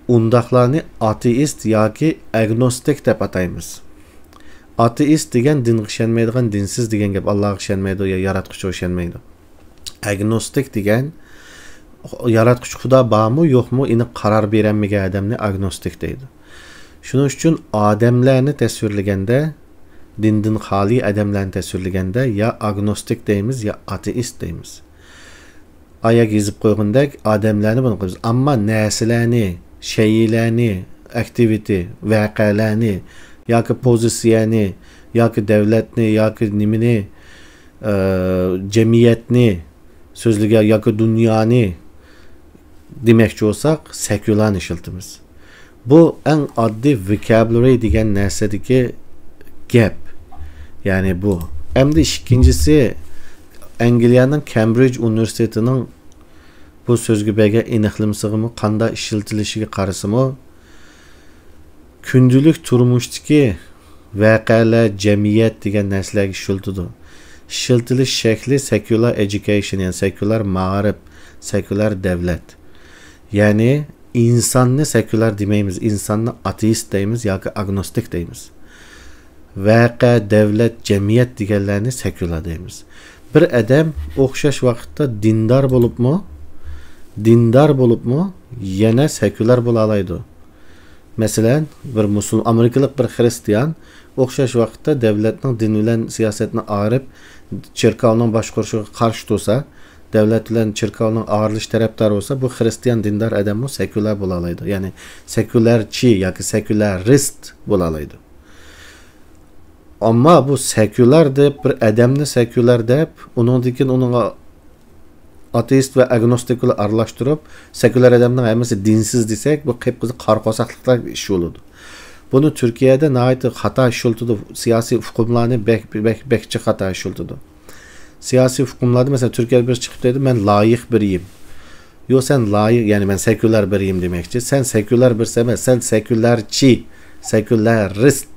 ئۇنداقلارنى ئاتېئىست ياكى ئاگنوستىك دەپ ئاتايمىز. ئاتېئىست دېگەن دىنغا ئىشەنمەيدىغان، دىنسىز دېگەن گەپ، ئاللاغا ئىشەنمەيدۇ يا ياراتقۇچىغا ئىشەنمەيدۇ. ئاگنوستىك دېگەن ياراتقۇچى خۇدا بارمۇ يوقمۇ ئېنىق قارار بېرەلمىگەن ئادەمنى ئاگنوستىك دەيدۇ. شۇنىڭ ئۈچۈن ئادەملەرنى تەسۋىرلىگەندە، دىندىن خالىي ئادەملەرنى تەسۋىرلىگەندە يا ئاگنوستىك دەيمىز يا ئاتېئىست دەيمىز. ئايەك يېزىپ قويغاندەك ئادەملەرنى بۇنى قىلىمىز. ئەمما نەرسىلەرنى، شەيئىلەرنى، ئاكتىۋىتى، ۋەقەلەرنى ياكى پوزىتسىيەنى ياكى دەۋلەتنى ياكى نېمىنى، ئە، جەمئىيەتنى سۆزلىگەن ياكى دۇنيانى دېمەكچى بولساق، سېكۇلارنى ئىشلىتىمىز. بۇ ئەڭ ئاددىي ۋوكابۇلارى دېگەن نەرسىدىكى گەپ. يەنى بۇ. ئەمدى ئىككىنچىسى، ئەنگلىيەنىڭ كەمبرىج ئۇنىۋېرسىتېتىنىڭ بۇ سۆزگە بەرگەن ئېنىقلىمىسىغىمۇ قانداق ئىشلىتىلىشىگە قارىسىمۇ، كۈندىلىك تۇرمۇشتىكى ۋەقەلەر، جەمئىيەت دېگەن نەرسىلەرگە ئىشلىتىدۇ. ئىشلىتىلىش شەكلى سېكۇلار ئېديۇكېيشن، يەنى سېكۇلار مائارىپ، سېكۇلار دەۋلەت. يەنى ئىنساننى سېكۇلار دېمەيمىز، ئىنساننى ئاتېئىست دەيمىز ياكى ئاگنوستىك دەيمىز. ۋەقە، دەۋلەت، جەمئىيەت دېگەنلەرنى سېكۇلار دەيمىز. بىر ئادەم ئوخشاش ۋاقىتتا دىندار بولۇپمۇ، دىندار بولۇپمۇ يەنە سېكۇلار بولالايدۇ. مەسىلەن، بىر مۇسۇل-، ئامېرىكىلىق بىر خرىستىيان ئوخشاش ۋاقىتتا دەۋلەتنىڭ دىن بىلەن سىياسەتنى ئايرىپ، چېركاۋنىڭ باشقۇرۇشىغا قارشى تۇرسا، دەۋلەت بىلەن چېركاۋنىڭ ئايرىلىش تەرەپدارى بولسا، بۇ خرىستىيان دىندار ئادەممۇ سېكۇلار بولالايدۇ. يەنى سېكۇلارچى ياكى سېكۇلارىست بولالايدۇ. ئەمما بۇ سېكۇلار دەپ، بىر ئادەمنى سېكۇلار دەپ، ئۇنىڭدىن كېيىن ئۇنىڭغا ئاتېئىست ۋە ئاگنوستىكلار ئارىلاشتۇرۇپ، سېكۇلار ئادەمنىڭ ھەممىسى دىنسىز دېسەك، بۇ قىپقىزىل قارا قورساقلىقتەك ئىش بولىدۇ. بۇنى تۈركىيەدە ناھايىتى خاتا ئىشلىتىدۇ، سىياسىي ئۇقۇملارنى بەك، بەك، بەكچە خاتا ئىشلىتىدۇ. سىياسىي ئۇقۇملاردا، مەسىلەن، تۈركىيەدە بىرسى چىقىپ دەيدۇ، «مەن لايىق بىرىيىم.» يوق، سەن لايىق، يەنى مەن سېكۇلار بىرىيىم دېمەكچى. سەن سېكۇلار بىرسى ئەمەس، سەن سېكۇلارچى، سېكۇلارىست.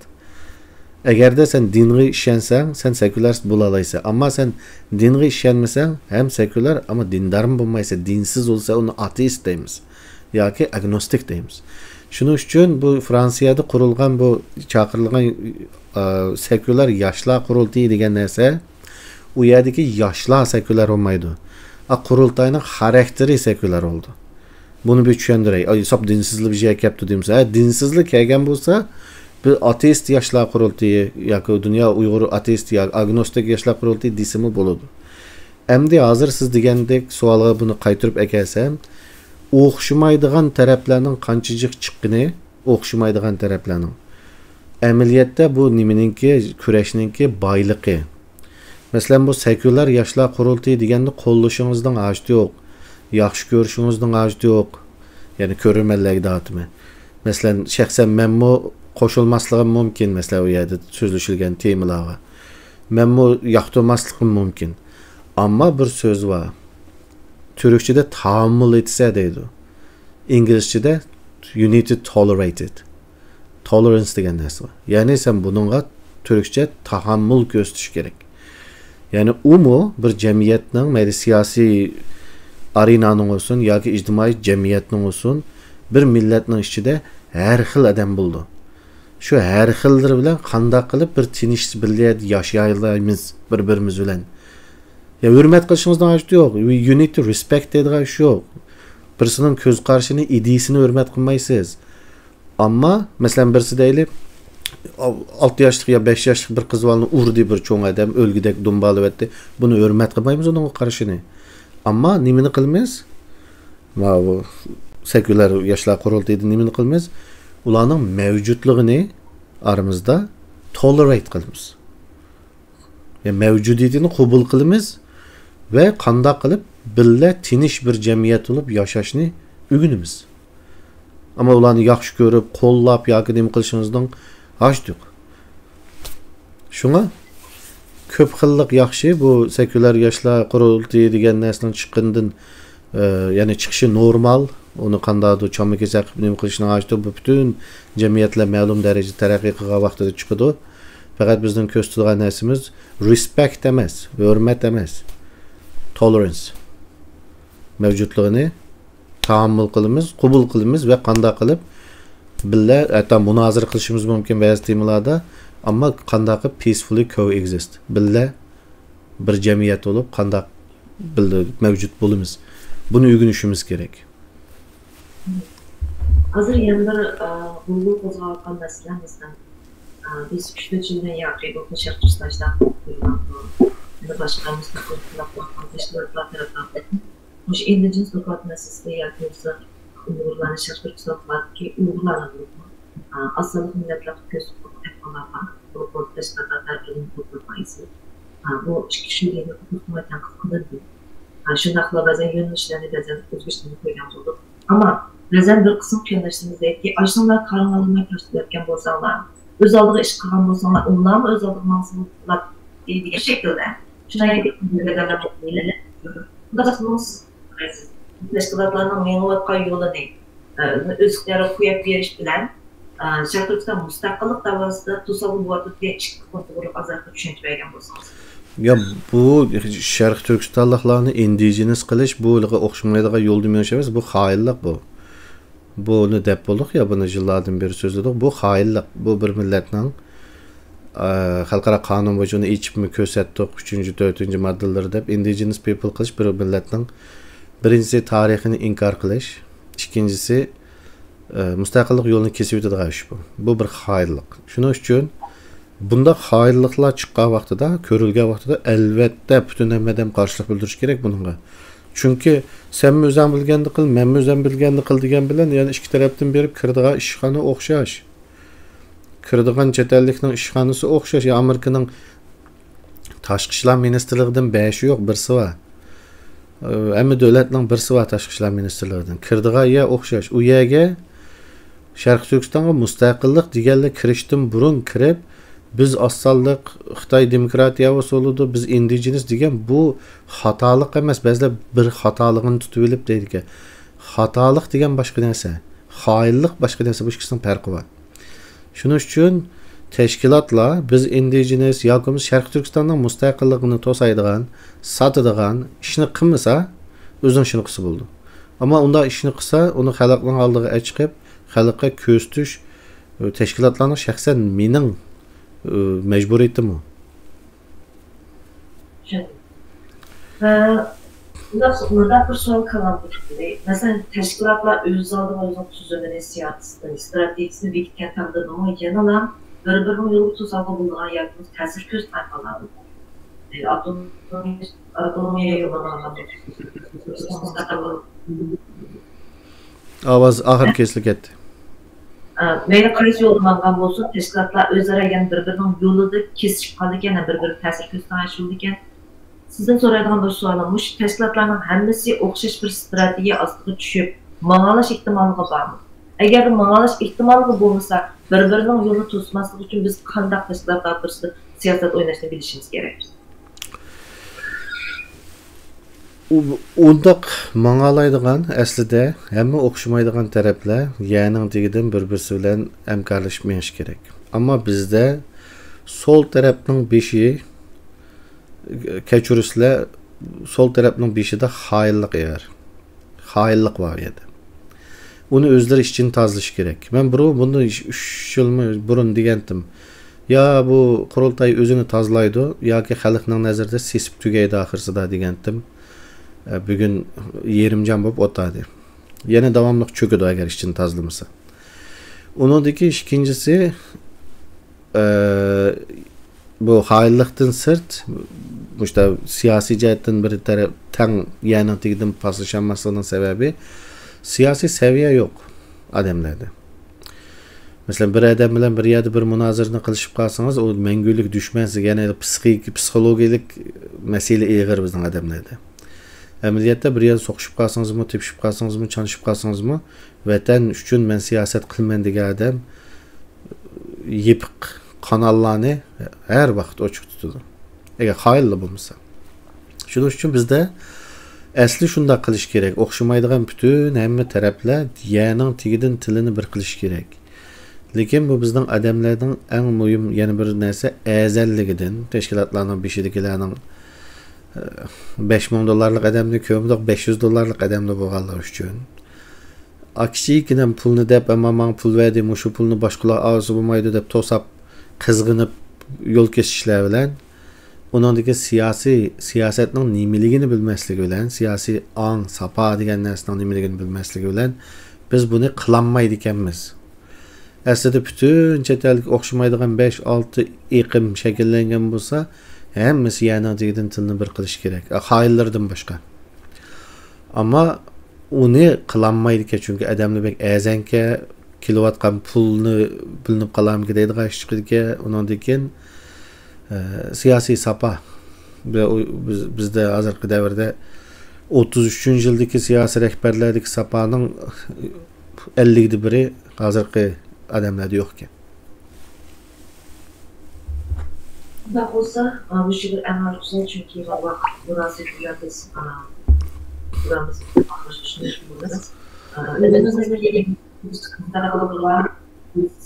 ئەگەردە سەن دىنغا ئىشەنسەڭ، سەن سېكۇلارىست بولالايسەن. ئەمما سەن دىنغا ئىشەنمىسەڭ، ھەم سېكۇلار، ئەمما دىندارمۇ بولمايسەن. دىنسىز بولسا، ئۇنى ئاتېئىست دەيمىز ياكى ئاگنوستىك دەيمىز. شۇنىڭ ئۈچۈن بۇ فرانسىيەدە قۇرۇلغان بۇ چاقىرىلغان، ئا، سېكۇلار ياشلار قۇرۇلتىيى دېگەن نەرسە، ئۇ يەردىكى ياشلار سېكۇلار بولمايدۇ. ئا، قۇرۇلتاينىڭ خاراكتېرى سېكۇلار بولىدۇ. بۇنى بىر چۈشەندۈرەي. ئاي، ساپ دىنسىزلا بىر يەرگە كەپتۇ دېمىسە، ھە، دىنسىزلا كەلگەن بولسا، بىر ئاتېئىست ياشلار قۇرۇلتىيى ياكى دۇنيا ئۇيغۇر ئاتېئىست ياكى ئاگنوستىك ياشلار قۇرۇلتىيى دېسىمۇ بولىدۇ. ئەمدى ھازىر سىز دېگەندەك سوئالغا بۇنى قايتۇرۇپ ئەكەلسەم، ئوخشىمايدىغان تەرەپلەرنىڭ قانچىجىق چىققىنى، ئوخشىمايدىغان تەرەپلەرنىڭ. ئەمەلىيەتتە بۇ نېمىنىڭكى، كۈرەشنىڭكى بايلىقى. مەسىلەن، بۇ سېكۇلار ياشلار قۇرۇلتىيى دېگەننى قوللىشىڭىزنىڭ ھاجىتى يوق. ياخشى كۆرۈشىڭىزنىڭ ھاجىتى يوق. يەنى كۆرۈرمەنلەرگە دەۋاتىمەن. مەسىلەن، شەخسەن مەنمۇ قوشۇلماسلىقىم مۇمكىن، مەسىلەن، ئۇ يەردە سۆزلىشىلگەن تېمىلارغا. مەنمۇ ياقتۇرماسلىقىم مۇمكىن. ئەمما بىر سۆز بار. تۈركچىدە تامۇل ئېتسە دەيدۇ. ئىنگلىزچىدە you need to tolerate it. Tolerance دېگەن نەرسە بار. يەنى سەن بۇنىڭغا تۈركچە تاھاممۇل كۆرسىتىش كېرەك. يەنى ئۇمۇ بىر جەمئىيەتنىڭ، مەيلى سىياسىي ئارېنانىڭ بولسۇن ياكى ئىجتىمائىي جەمئىيەتنىڭ بولسۇن، بىر مىللەتنىڭ ئىچىدە ھەر خىل ئادەم بولىدۇ. شۇ ھەر خىللىرى بىلەن قانداق قىلىپ بىر تىنچ بىللە ياشىيالايمىز بىر-بىرىمىز بىلەن؟ يا ھۆرمەت قىلىشىڭىزنىڭ ھاجىتى يوق. You need to respect دەيدىغان ئىش يوق. بىرسىنىڭ كۆز قارىشىنى، ئىدىيىسىنى ھۆرمەت قىلمايسىز. ئەمما، مەسىلەن، بىرسى دەيلى، ئالتە ياشلىق يا بەش ياشلىق بىر قىز بالىنى ئۇردى بىر چوڭ ئادەم، ئۆلگۈدەك دۇمبالىۋەتتى. بۇنى ھۆرمەت قىلمايمىز ئۇنىڭغا قارىشىنى. ئەمما نېمىنى قىلىمىز؟ ماۋۇ سېكۇلار ياشلار قۇرۇلتىيىدا نېمىنى قىلىمىز؟ ئۇلارنىڭ مەۋجۇتلۇقىنى ئارىمىزدا tolerate قىلىمىز. يەنى مەۋجۇدىيىتىنى قوبۇل قىلىمىز ۋە قانداق قىلىپ بىللە تىنچ بىر جەمئىيەت بولۇپ ياشاشنى ئۆگىنىمىز. ئەمما ئۇلارنى ياخشى كۆرۈپ، قوللاپ ياكى نېمە قىلىشىڭىزنىڭ ھاجىتى يوق. شۇڭا كۆپ خىللىق ياخشى، بۇ سېكۇلار ياشلار قۇرۇلتىيى دېگەن نەرسىنىڭ چىققىنىدىن، ئە، يەنى چىقىشى نورمال. ئۇنى قانداقتۇر چامما كېسەك قىلىپ نېمە قىلىشنىڭ ھاجىتى يوق. بۇ پۈتۈن جەمئىيەتلەر مەلۇم دەرىجىدە تەرەققىي قىلغان ۋاقتىدا چىقىدۇ. پەقەت بىزنىڭ كۆرسىتىدىغان نەرسىمىز رېسپېكت ئەمەس، ھۆرمەت ئەمەس، تولېرانس مەۋجۇتلۇقىنى تەھەممۇل قىلىمىز، قوبۇل قىلىمىز ۋە قانداق قىلىپ بىللە ھەتتا مۇنازىرە قىلىشىمىز مۇمكىن بەزى تېمىلاردا، ئەمما قانداق قىلىپ peacefully coexist، بىللە بىر جەمئىيەت بولۇپ قانداق بىللە مەۋجۇت بولىمىز، بۇنى ئۆگىنىشىمىز كېرەك. ھازىر يەنە بىر ئە، بۇلبۇل قوزغاۋاتقان مەسىلە، مەسىلەن، ئە، بىز ئۈچ تۆت يىلدىن ياقى بولسا شەرقىي تۈركىستان ئىشلار قىلىپ يۈرگەن، يەنە باشقا مۇستەقىل قۇرۇلۇشلار تەرەپلەردىن مۇشۇ ئىندىجېنس دوكلات مەسىلىسىدە ياكى بولمىسا ئۇيغۇرلارنى شەرقىي تۈركىستان باركى ئۇيغۇرلارنى بولۇپمۇ ئاز سانلىق مىللەتلەرگە كۆز قىلىپ ئەھۋاللارغا بولۇپ بولۇپ تەشكىلاتلار تەرىپىدىن بولۇپ بايسى بۇ ئىككى ئۈچ يىل دېگەن توختىماي تەنقىد قىلىندى. شۇنداقلا بەزەن يۆنىلىشلەرنى بەزەن ئۆزگىرىشلەرنى قويغان بولدۇق. ئەمما بەزەن بىر قىسىم قېرىنداشلىرىمىز دەيدىكى، ئاشۇنداق قارىڭلارماي تاشلىۋەتكەن بولساڭلار، ئۆز ئالدىغا ئىش قىلغان بولساڭلار، ئۇلارمۇ ئۆز ئالدىغا ماڭسىلا بولاتتى دېگەن شەكىلدە شۇنداق تەشكىلاتلارنىڭ مېڭىۋاتقان يولىنى ئۆزلۈكلەرگە قويۇپ بېرىش بىلەن شەرقىي تۈركىستان مۇستەقىللىق دەۋاسىدا توسالغۇ بولۇۋاتىدۇ دېگەن ئىككى قۇر توغرىلىق ئازراق چۈشەنچە بەرگەن بولسىڭىز. يا بۇ شەرقىي تۈركىستانلىقلارنى ئىندىجېنىس قىلىش بۇ ئوخشىمايدىغان يولدا مېڭىش ئەمەس، بۇ خائىنلىق بۇ. بۇنى دەپ بولدۇق يا، بۇنى يىللاردىن بېرى سۆزلىدۇق. بۇ خائىنلىق، بۇ بىر مىللەتنىڭ ئە، خەلقئارا قانۇن بويىچە ئۇنى ئېچىپمۇ كۆرسەتتۇق، ئۈچىنچى، تۆتىنچى ماددىلىرى دەپ، ئىندىجېنس پىپل قىلىش بىر مىللەتنىڭ بىرىنچىسى تارىخىنى ئىنكار قىلىش، ئىككىنچىسى ئە، مۇستەقىللىق يولىنى كېسىۋېتىدىغان ئىش بۇ. بۇ بىر خائىنلىق. شۇنىڭ ئۈچۈن بۇنداق خائىنلىقلار چىققان ۋاقتىدا، كۆرۈلگەن ۋاقتىدا ئەلۋەتتە پۈتۈن ھەممە ئادەم قارشىلىق بىلدۈرۈش كېرەك بۇنىڭغا. چۈنكى سەنمۇ ئۆزۈڭ بىلگەننى قىل، مەنمۇ ئۆزۈم بىلگەننى قىل دېگەن بىلەن يەنە ئىككى تەرەپتىن بېرىپ كىرىدىغان ئىشخانا ئوخشاش. كىرىدىغان چەت ئەللىكنىڭ ئىشخانىسى ئوخشاش. يا ئامېرىكىنىڭ تاشقى ئىشلار مىنىستىرلىقىدىن بەشى يوق، بىرسى بار. ئە، ھەممە دۆلەتنىڭ بىرسى بار تاشقى ئىشلار مىنىستىرلىقىدىن. كىرىدىغان يەر ئوخشاش. ئۇ يەرگە شەرقىي تۈركىستانغا مۇستەقىللىق دېگەنلەر كىرىشتىن بۇرۇن كىرىپ، بىز ئاز سانلىق، خىتاي دېموكراتىيە ئۇسۇلىدا، بىز ئىندىجېنس دېگەن بۇ خاتالىق ئەمەس. بەزىلەر بىر خاتالىقىنى تۇتۇۋېلىپ دەيدىكەن. خاتالىق دېگەن باشقا نەرسە. خائىنلىق باشقا نەرسە. بۇ ئىككىسىنىڭ پەرقى بار. شۇنىڭ ئۈچۈن تەشكىلاتلار بىز ئىندىجېنس ياكى بولمىسا شەرقىي تۈركىستاننىڭ مۇستەقىللىقىنى توسايدىغان، ساتىدىغان ئىشنى قىلمىسا، ئۆزىنىڭ ئىشىنى قىلسا بولىدۇ. ئەمما ئۇنداق ئىشنى قىلسا، ئۇنى خەلقنىڭ ئالدىغا ئەچىقىپ، خەلققە كۆرسىتىش، ئە، تەشكىلاتلارنىڭ شەخسەن مېنىڭ، ئە، مەجبۇرىيىتىمۇ. چۈشەندىم. ۋە مۇنداق، مۇنداق بىر سوئال كاللامغا كەلدى. مەسىلەن، تەشكىلاتلار ئۆز ئالدىغا ئۆزىنىڭ تۈزۈمىنى، سىياسىتىنى، ئىستراتېگىيىسىنى بېكىتكەن تەقدىردىمۇ يەنىلا بىر-بىرىنىڭ يولىغا توسالغۇ بولىدىغان ياكى تەسىر كۆرسىتىدىغان ئاپتونومىيە، ئاپتونومىيە يولىنى ئاۋاز ئاخىرى كېسىلىپ كەتتى. مەيلى قايسى يولدا ماڭغان بولسۇن، تەشكىلاتلار ئۆزئارا يەنە بىر-بىرىنىڭ يولىدا كېسىشىپ قالىدىكەن، بىر-بىرىگە تەسىر كۆرسىتىدىغان ئىش بولىدىكەن. سىزدىن سورايدىغان بىر سوئالىم، مۇشۇ تەشكىلاتلارنىڭ ھەممىسى ئوخشاش بىر ستراتېگىيە ئاستىغا چۈشۈپ، ماڭالاش ئېھتىماللىقى بارمۇ؟ ئەگەردە ماڭالاش ئېھتىماللىقى بولمىسا، بىر-بىرىنىڭ يولىنى توسماسلىق ئۈچۈن بىز قانداق تەشكىلاتلار توغرىسىدا سىياسەت ئويناشنى بىلىشىمىز كېرەك. ئۇ-، ئۇنداق ماڭالايدىغان، ئەسلىدە ھەممە ئوخشىمايدىغان تەرەپلەر يەرنىڭ تېگىدىن بىر-بىرسى بىلەن ھەمكارلىشىپ مېڭىش كېرەك. ئەمما بىزدە سول تەرەپنىڭ بېشى، كەچۈرسىلەر، سول تەرەپنىڭ بېشىدا خائىنلىق ئېغىر. خائىنلىق بار ئۇ يەردە. ئۇنى ئۆزلىرى ئىچىنى تازىلىشى كېرەك. مەن بۇرۇن، بۇندىن ئۈچ يىلمۇ بۇرۇن دېگەنتىم. يا بۇ قۇرۇلتاي ئۆزىنى تازىلايدۇ، ياكى خەلقنىڭ نەزىرىدە سېسىپ تۈگەيدۇ ئاخىرسىدا دېگەنتىم. ئە، بۈگۈن يېرىم جان بولۇپ ئولتۇردى. يەنە داۋاملىق چۆكىدۇ، ئەگەر ئىچىنى تازىلىمىسا. ئۇنىڭدىكى ئىككىنچىسى، ئە، بۇ خائىنلىقتىن سىرت، مۇشۇنداق سىياسىي جەھەتتىن بىر تەرەپ تەڭ يەرنىڭ تېگىدىن پاسلىشالماسلىقىنىڭ سەۋەبى، سىياسىي سەۋىيە يوق ئادەملەردە. مەسىلەن، بىر ئادەم بىلەن بىر يەردە بىر مۇنازىرىنى قىلىشىپ قالسىڭىز، ئۇ مەڭگۈلۈك دۈشمەن سىزگە، يەنى پسىخىك-، پسىخولوگىيەلىك مەسىلە ئېغىر بىزنىڭ ئادەملەردە. ئەمەلىيەتتە بىر يەردە سوقۇشۇپ قالسىڭىزمۇ، تېپىشىپ قالسىڭىزمۇ، چانىشىپ قالسىڭىزمۇ، ۋەتەن ئۈچۈن مەن سىياسەت قىلىمەن دېگەن ئادەم يېپىق قاناللارنى ھەر ۋاقىت ئوچۇق تۇتىدۇ. ئەگەر خائىنلا بولمىسا. شۇنىڭ ئۈچۈن بىزدە ئەسلى شۇنداق قىلىش كېرەك. ئوخشىمايدىغان پۈتۈن ھەممە تەرەپلەر يەرنىڭ تېگىدىن تىلىنى بىر قىلىش كېرەك. لېكىن بۇ بىزنىڭ ئادەملەرنىڭ ئەڭ مۇھىم يەنە بىر نەرسە ئەزەللىكىدىن، تەشكىلاتلارنىڭ بېشىدىكىلەرنىڭ، ئە، بەش مىڭ دوللارلىق ئادەمنى كۆرمىدۇق، بەش يۈز دوللارلىق ئادەمدە بولغانلار ئۈچۈن. ئا، كىچىككىنە پۇلنى دەپ، ئەمما ماڭا پۇل بەردى، مۇشۇ پۇلنى باشقىلار ئالسا بولمايدۇ دەپ توساپ، قىزغىنىپ يول كېسىشلەر بىلەن، ئۇنىڭدىكى سىياسىي، سىياسەتنىڭ نېمىلىكىنى بىلمەسلىكى بىلەن، سىياسىي ئاڭ، ساپا دېگەن نەرسىنىڭ نېمىلىكىنى بىلمەسلىكى بىلەن، بىز بۇنى قىلالمايدىكەنمىز. ئەسلىدە پۈتۈن چەت ئەلگە ئوخشىمايدىغان بەش، ئالتە ئېقىم شەكىللەنگەن بولسا، ھەممىسى يەرنىڭ تېگىدىن تىلنى بىر قىلىشى كېرەك. خائىنلىرىدىن باشقا. ئەمما ئۇنى قىلالمايدىكەن، چۈنكى ئادەملەر بەك ئەرزانكەن، كېلىۋاتقان پۇلنى بىلىنىپ قالارمىكىن دەيدىغان ئىش چىقىدىكەن. ئۇنىڭدىن كېيىن، ئە، سىياسىي ساپا. بۇ، بىز، بىزدە ھازىرقى دەۋردە ئوتتۇز ئۈچىنچى يىلدىكى سىياسىي رەھبەرلەردىكى ساپانىڭ ئەللىكتە بىرى ھازىرقى ئادەملەردە يوقكەن. شۇنداق بولسا، ئا، مۇشۇ بىر ئەڭ ئاخىرقى سوئال، چۈنكى ۋاقىت مۇناسىۋىتى بىلەن بىز، ئا، پروگراممىمىزنى ئاخىرلاشتۇرۇشنى بولىمىز. ئا، ئۆزىمىزنىڭ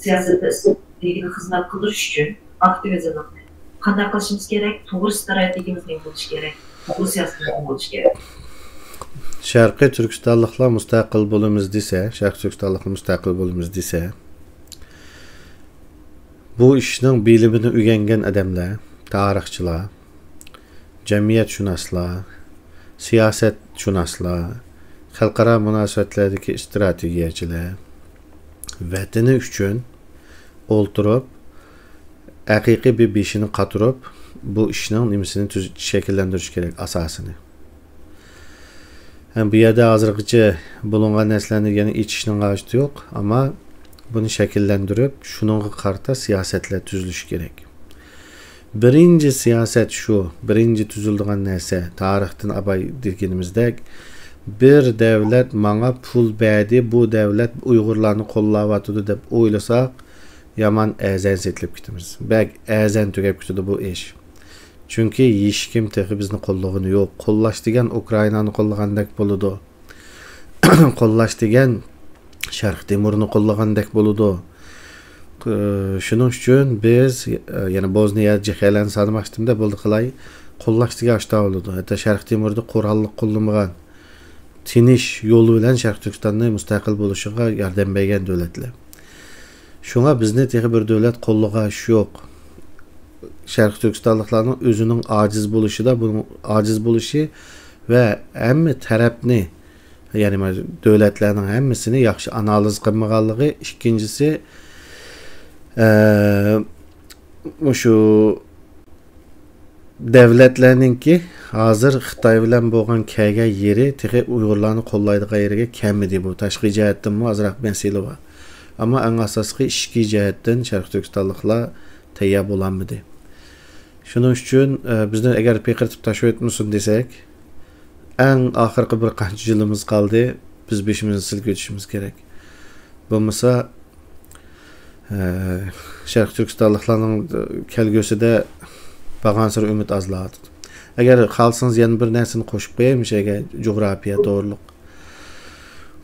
سىياسەتتە ئىستراتېگىيەگە خىزمەت قىلدۇرۇش ئۈچۈن ئاكتىۋىزمنى قانداق قىلىشىمىز كېرەك؟ توغرا ئىستراتېگىيەمىز نېمە بولۇشى كېرەك؟ توغرا سىياسىتىمىز نېمە بولۇشى كېرەك؟ شەرقىي تۈركىستانلىقلار مۇستەقىل بولىمىز دېسە، شەرقىي تۈركىستانلىقلار مۇستەقىل بولىمىز دېسە، بۇ ئىشنىڭ بىلىمىنى ئۆگەنگەن ئادەملەر، تارىخچىلار، جەمئىيەتشۇناسلار، سىياسەتشۇناسلار، خەلقئارا مۇناسىۋەتلەردىكى ئىستراتېگىيەچىلەر ۋەتىنى ئۈچۈن ئولتۇرۇپ، ھەقىقىي بىر بېشىنى قاتۇرۇپ، بۇ ئىشنىڭ نېمىسىنى تۈز-، شەكىللەندۈرۈش كېرەك، ئاساسىنى. ھەم بۇ يەردە ھازىرغىچە بولۇنغان نەرسىلەرنى يەنە ئېچىشنىڭ ھاجىتى يوق، ئەمما بۇنى شەكىللەندۈرۈپ، شۇنىڭغا قارىتا سىياسەتلەر تۈزۈلۈشى كېرەك. بىرىنچى سىياسەت شۇ، بىرىنچى تۈزۈلىدىغان نەرسە، تارىختىن ئاباي دېگىنىمىزدەك، بىر دەۋلەت ماڭا پۇل بەردى، بۇ دەۋلەت ئۇيغۇرلارنى قوللاۋاتىدۇ دەپ ئويلىساق، يامان ئەرزان سېتىلىپ كېتىمىز. بەك ئەرزان تۈگەپ كېتىدۇ بۇ ئىش. چۈنكى ھېچكىم تېخى بىزنى قوللىغىنى يوق. قوللاش دېگەن ئۇكرائىنانى قوللىغاندەك بولىدۇ. قوللاش دېگەن شەرقىي تىمۇرنى قوللىغاندەك بولىدۇ. ئى، شۇنىڭ ئۈچۈن بىز، ئى، يەنە بوزنىيە، جېخەلەنى سانىماقچىدىم-دە، بولدى قىلاي. قوللاش دېگەن ئاشتا بولىدۇ. ھەتتا شەرقىي تىمۇردا قوراللىق قوللىمىغان، تىنچ يول بىلەن شەرقىي تۈركىستاننى مۇستەقىل بولۇشىغا ياردەم بەرگەن دۆلەتلەر. شۇڭا بىزنى تېخى بىر دۆلەت قوللىغان ئىش يوق. شەرقىي تۈركىستانلىقلارنىڭ ئۆزىنىڭ ئاجىز بولۇشىدا، بۇنىڭ ئاجىز بولۇشى ۋە ھەممە تەرەپنى، يەنى مانا دۆلەتلەرنىڭ ھەممىسىنى ياخشى ئانالىز قىلمىغانلىقى، ئىككىنچىسى، ئە، مۇشۇ دەۋلەتلەرنىڭكى ھازىر خىتاي بىلەن بولغان كەلگەن يېرى تېخى ئۇيغۇرلارنى قوللايدىغان يېرىگە كەلمىدى. بۇ تاشقى جەھەتتىنمۇ ئازراق مەسىلە بار. ئەمما ئەڭ ئاساسلىقى ئىچكى جەھەتتىن شەرقىي تۈركىستانلىقلار تەييار بولالمىدى. شۇنىڭ ئۈچۈن، ئە، بىزنى ئەگەر پىقىرتىپ تاشلىۋەتمىسۇن دېسەك، ئەڭ ئاخىرقى بىر قانچە يىلىمىز قالدى، بىز بېشىمىزنى سىلكىۋېتىشىمىز كېرەك. بولمىسا، ئە، شەرقىي تۈركىستانلىقلارنىڭ كەلگۈسىدە بارغانسېرى ئۈمىد ئازلاۋاتىدۇ. ئەگەر خالىسىڭىز يەنە بىر نەرسىنى قوشۇپ قوياي، مۇشۇ يەرگە جۇغراپىيە توغرۇلۇق.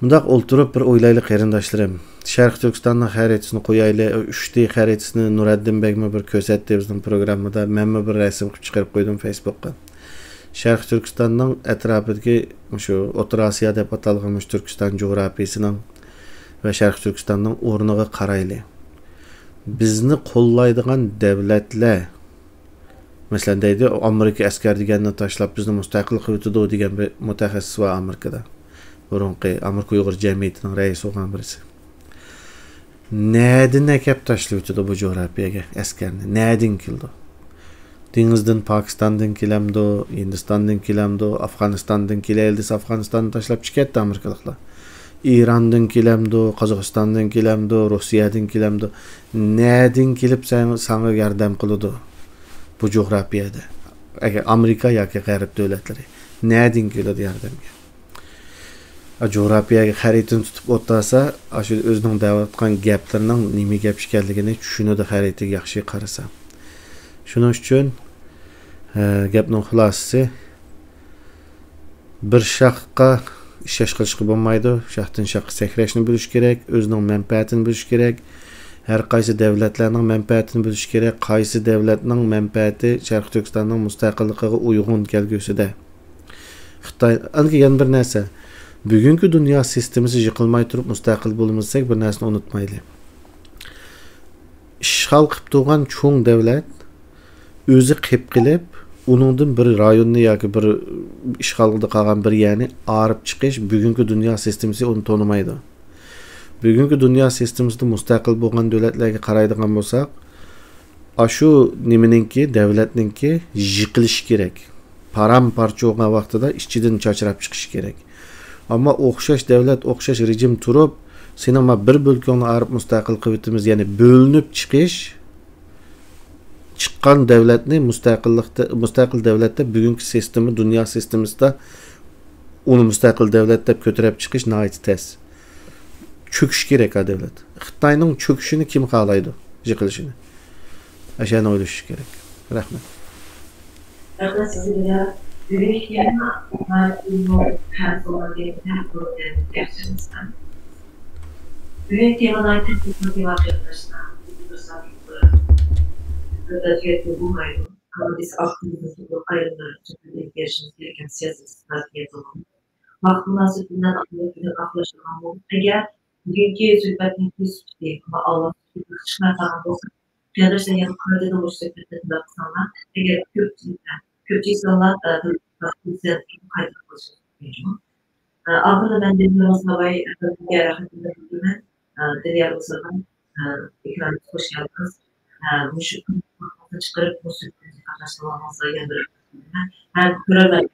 مۇنداق ئولتۇرۇپ بىر ئويلايلى قېرىنداشلىرىم. شەرقىي تۈركىستاننىڭ خەرىتىسىنى قويايلى. ئۈچ دى خەرىتىسىنى نۇرەددىن بەگمۇ بىر كۆرسەتتى بىزنىڭ پروگراممىدا. مەنمۇ بىر رەسىم قىلىپ چىقىرىپ قويدۇم فېيسبۇكقا. شەرقىي تۈركىستاننىڭ ئەتراپىدىكى مۇشۇ ئوتتۇرا ئاسىيا دەپ ئاتالغان مۇشۇ تۈركىستان جۇغراپىيىسىنىڭ ۋە شەرقىي تۈركىستاننىڭ ئورنىغا قارايلى. بىزنى قوللايدىغان دەۋلەتلەر، مەسىلەن، دەيدۇ، ئامېرىكا ئەسكەر دېگەننى تاشلاپ بىزنى مۇستەقىل قىلىۋېتىدۇ دېگەن بىر مۇتەخەسسىس بار ئامېرىكىدا. بۇرۇنقى ئامېرىكا ئۇيغۇر جەمئىيىتىنىڭ رەئىسى بولغان بىرسى. نەدىن ئەكەپ تاشلىۋېتىدۇ بۇ جۇغراپىيەگە ئەسكەرنى؟ نەدىن كېلىدۇ؟ دېڭىزدىن، پاكىستاندىن كېلەمدۇ، ھىندىستاندىن كېلەمدۇ، ئافغانىستاندىن كېلەيلى دېسە، ئافغانىستاننى تاشلاپ چىقىپ كەتتى ئامېرىكىلىقلار. ئىراندىن كېلەمدۇ، قازاقىستاندىن كېلەمدۇ، روسىيەدىن كېلەمدۇ؟ نەدىن كېلىپ سەن، ساڭا ياردەم قىلىدۇ بۇ جۇغراپىيەدە؟ ئەگەر ئامېرىكا ياكى غەرب دۆلەتلىرى نەدىن كېلىدۇ ياردەمگە؟ جۇغراپىيەگە خەرىتىنى تۇتۇپ ئولتۇرسا، ئاشۇ ئۆزىنىڭ دەۋاتقان گەپلىرىنىڭ نېمە گەپ ئىكەنلىكىنى چۈشىنىدۇ، خەرىتىگە ياخشى قارىسا. شۇنىڭ ئۈچۈن، ئە، گەپنىڭ خۇلاسىسى، بىر شاخقا ئىشەش قىلىشقا بولمايدۇ. شاختىن شاخقا سەكرەشنى بىلىش كېرەك، ئۆزىنىڭ مەنپەئەتىنى بىلىش كېرەك. ھەر قايسى دەۋلەتلەرنىڭ مەنپەئەتىنى بىلىش كېرەك، قايسى دەۋلەتنىڭ مەنپەئەتى شەرقىي تۈركىستاننىڭ مۇستەقىللىقىغا ئۇيغۇن كەلگۈسىدە. خىتاي، ئاندىن كېيىن يەنە بىر نەرسە. بۈگۈنكى دۇنيا سىستېمىسى يىقىلماي تۇرۇپ مۇستەقىل بولىمىز دېسەك، بىر نەرسىنى ئۇنتۇمايلى. ئىشغال قىلىپ تۇرغان چوڭ دەۋلەت ئۆزى قېپ قېلىپ، ئۇنىڭدىن بىر رايوننى ياكى بىر ئىشغالدا قالغان بىر يەرنى ئايرىپ چىقىش بۈگۈنكى دۇنيا سىستېمىسى ئۇنى تونۇمايدۇ. بۈگۈنكى دۇنيا سىستېمىسىدا مۇستەقىل بولغان دۆلەتلەرگە قارايدىغان بولساق، ئاشۇ نېمىنىڭكى، دەۋلەتنىڭكى يىقىلىشى كېرەك. پارام-پارچە بولغان ۋاقتىدا ئىچىدىن چاچراپ چىقىشى كېرەك. ئەمما ئوخشاش دەۋلەت، ئوخشاش رېجىم تۇرۇپ، سېنىڭ ما بىر بۆلىكىڭنى ئايرىپ مۇستەقىل قىلىۋېتىمىز، يەنى بۆلۈنۈپ چىقىش، چىققان دەۋلەتنى مۇستەقىللىقتا، مۇستەقىل دەۋلەتتە بۈگۈنكى سىستېما، دۇنيا سىستېمىسىدا ئۇنى مۇستەقىل دەۋلەت دەپ كۆتۈرۈپ چىقىش ناھايىتى تەس. چۆكۈشى كېرەك ھە دەۋلەت. خىتاينىڭ چۆكۈشىنى كىم خالايدۇ؟ يىقىلىشىنى. ئەشەنى ئويلىشىش كېرەك. رەھمەت. رەھمەت سىزگە. بۈگۈنكى تېما ناھايىتى مۇھىم ھەم بولغان تېما ھەم بولغان تېما. بۈگۈنكى تېما ناھايىتى مۇھىم تېما قېرىنداشلار. بىر سائەت بىر دەقىقە بولمايدۇ. ئەمما بىز ئاكتىۋىزم توغرۇلۇق ئايرىملارغا ئېلىپ بېرىشىمىز گېرەككەن سىياسىي ئىستراتېگىيە توغرۇلۇق. ۋاقىت مۇناسىۋىتى بىلەن ئاقىۋەتلىك ئاقلاشتۇرغان بولدۇق. ئەگەر بۈگۈنكى سۆھبەتنىڭكى سۈپىتى ۋە ئاۋاز سۈپىتى چىقماي قالغان بولسا، قېرىنداشلار يەنە قايتىدىن مۇشۇ سۆھبەتنى تىڭلاپ قالساڭلار، ئەگەر كۆپچىلىك، كۆپچىلىك سانلار، ئە، بىر قايتا قىلىشىڭىز مۇمكىن. ئە، ئاخىرىدا مەن دىليار مۇساباي ئەپەندىمگە رەھمىتىمنى بىلدۈرىمەن. ئە، دىليار مۇساباي، ئە، ئېكرانغا خوش كەلدىڭىز. ئە، مۇشۇ كۈننى چىقىرىپ، بۇ سۆھبەتنى قاتناشتۇرغىنىڭىزغا يەنە بىر رەھمەت بىلدۈرىمەن. ھەم كۆرەرمەن.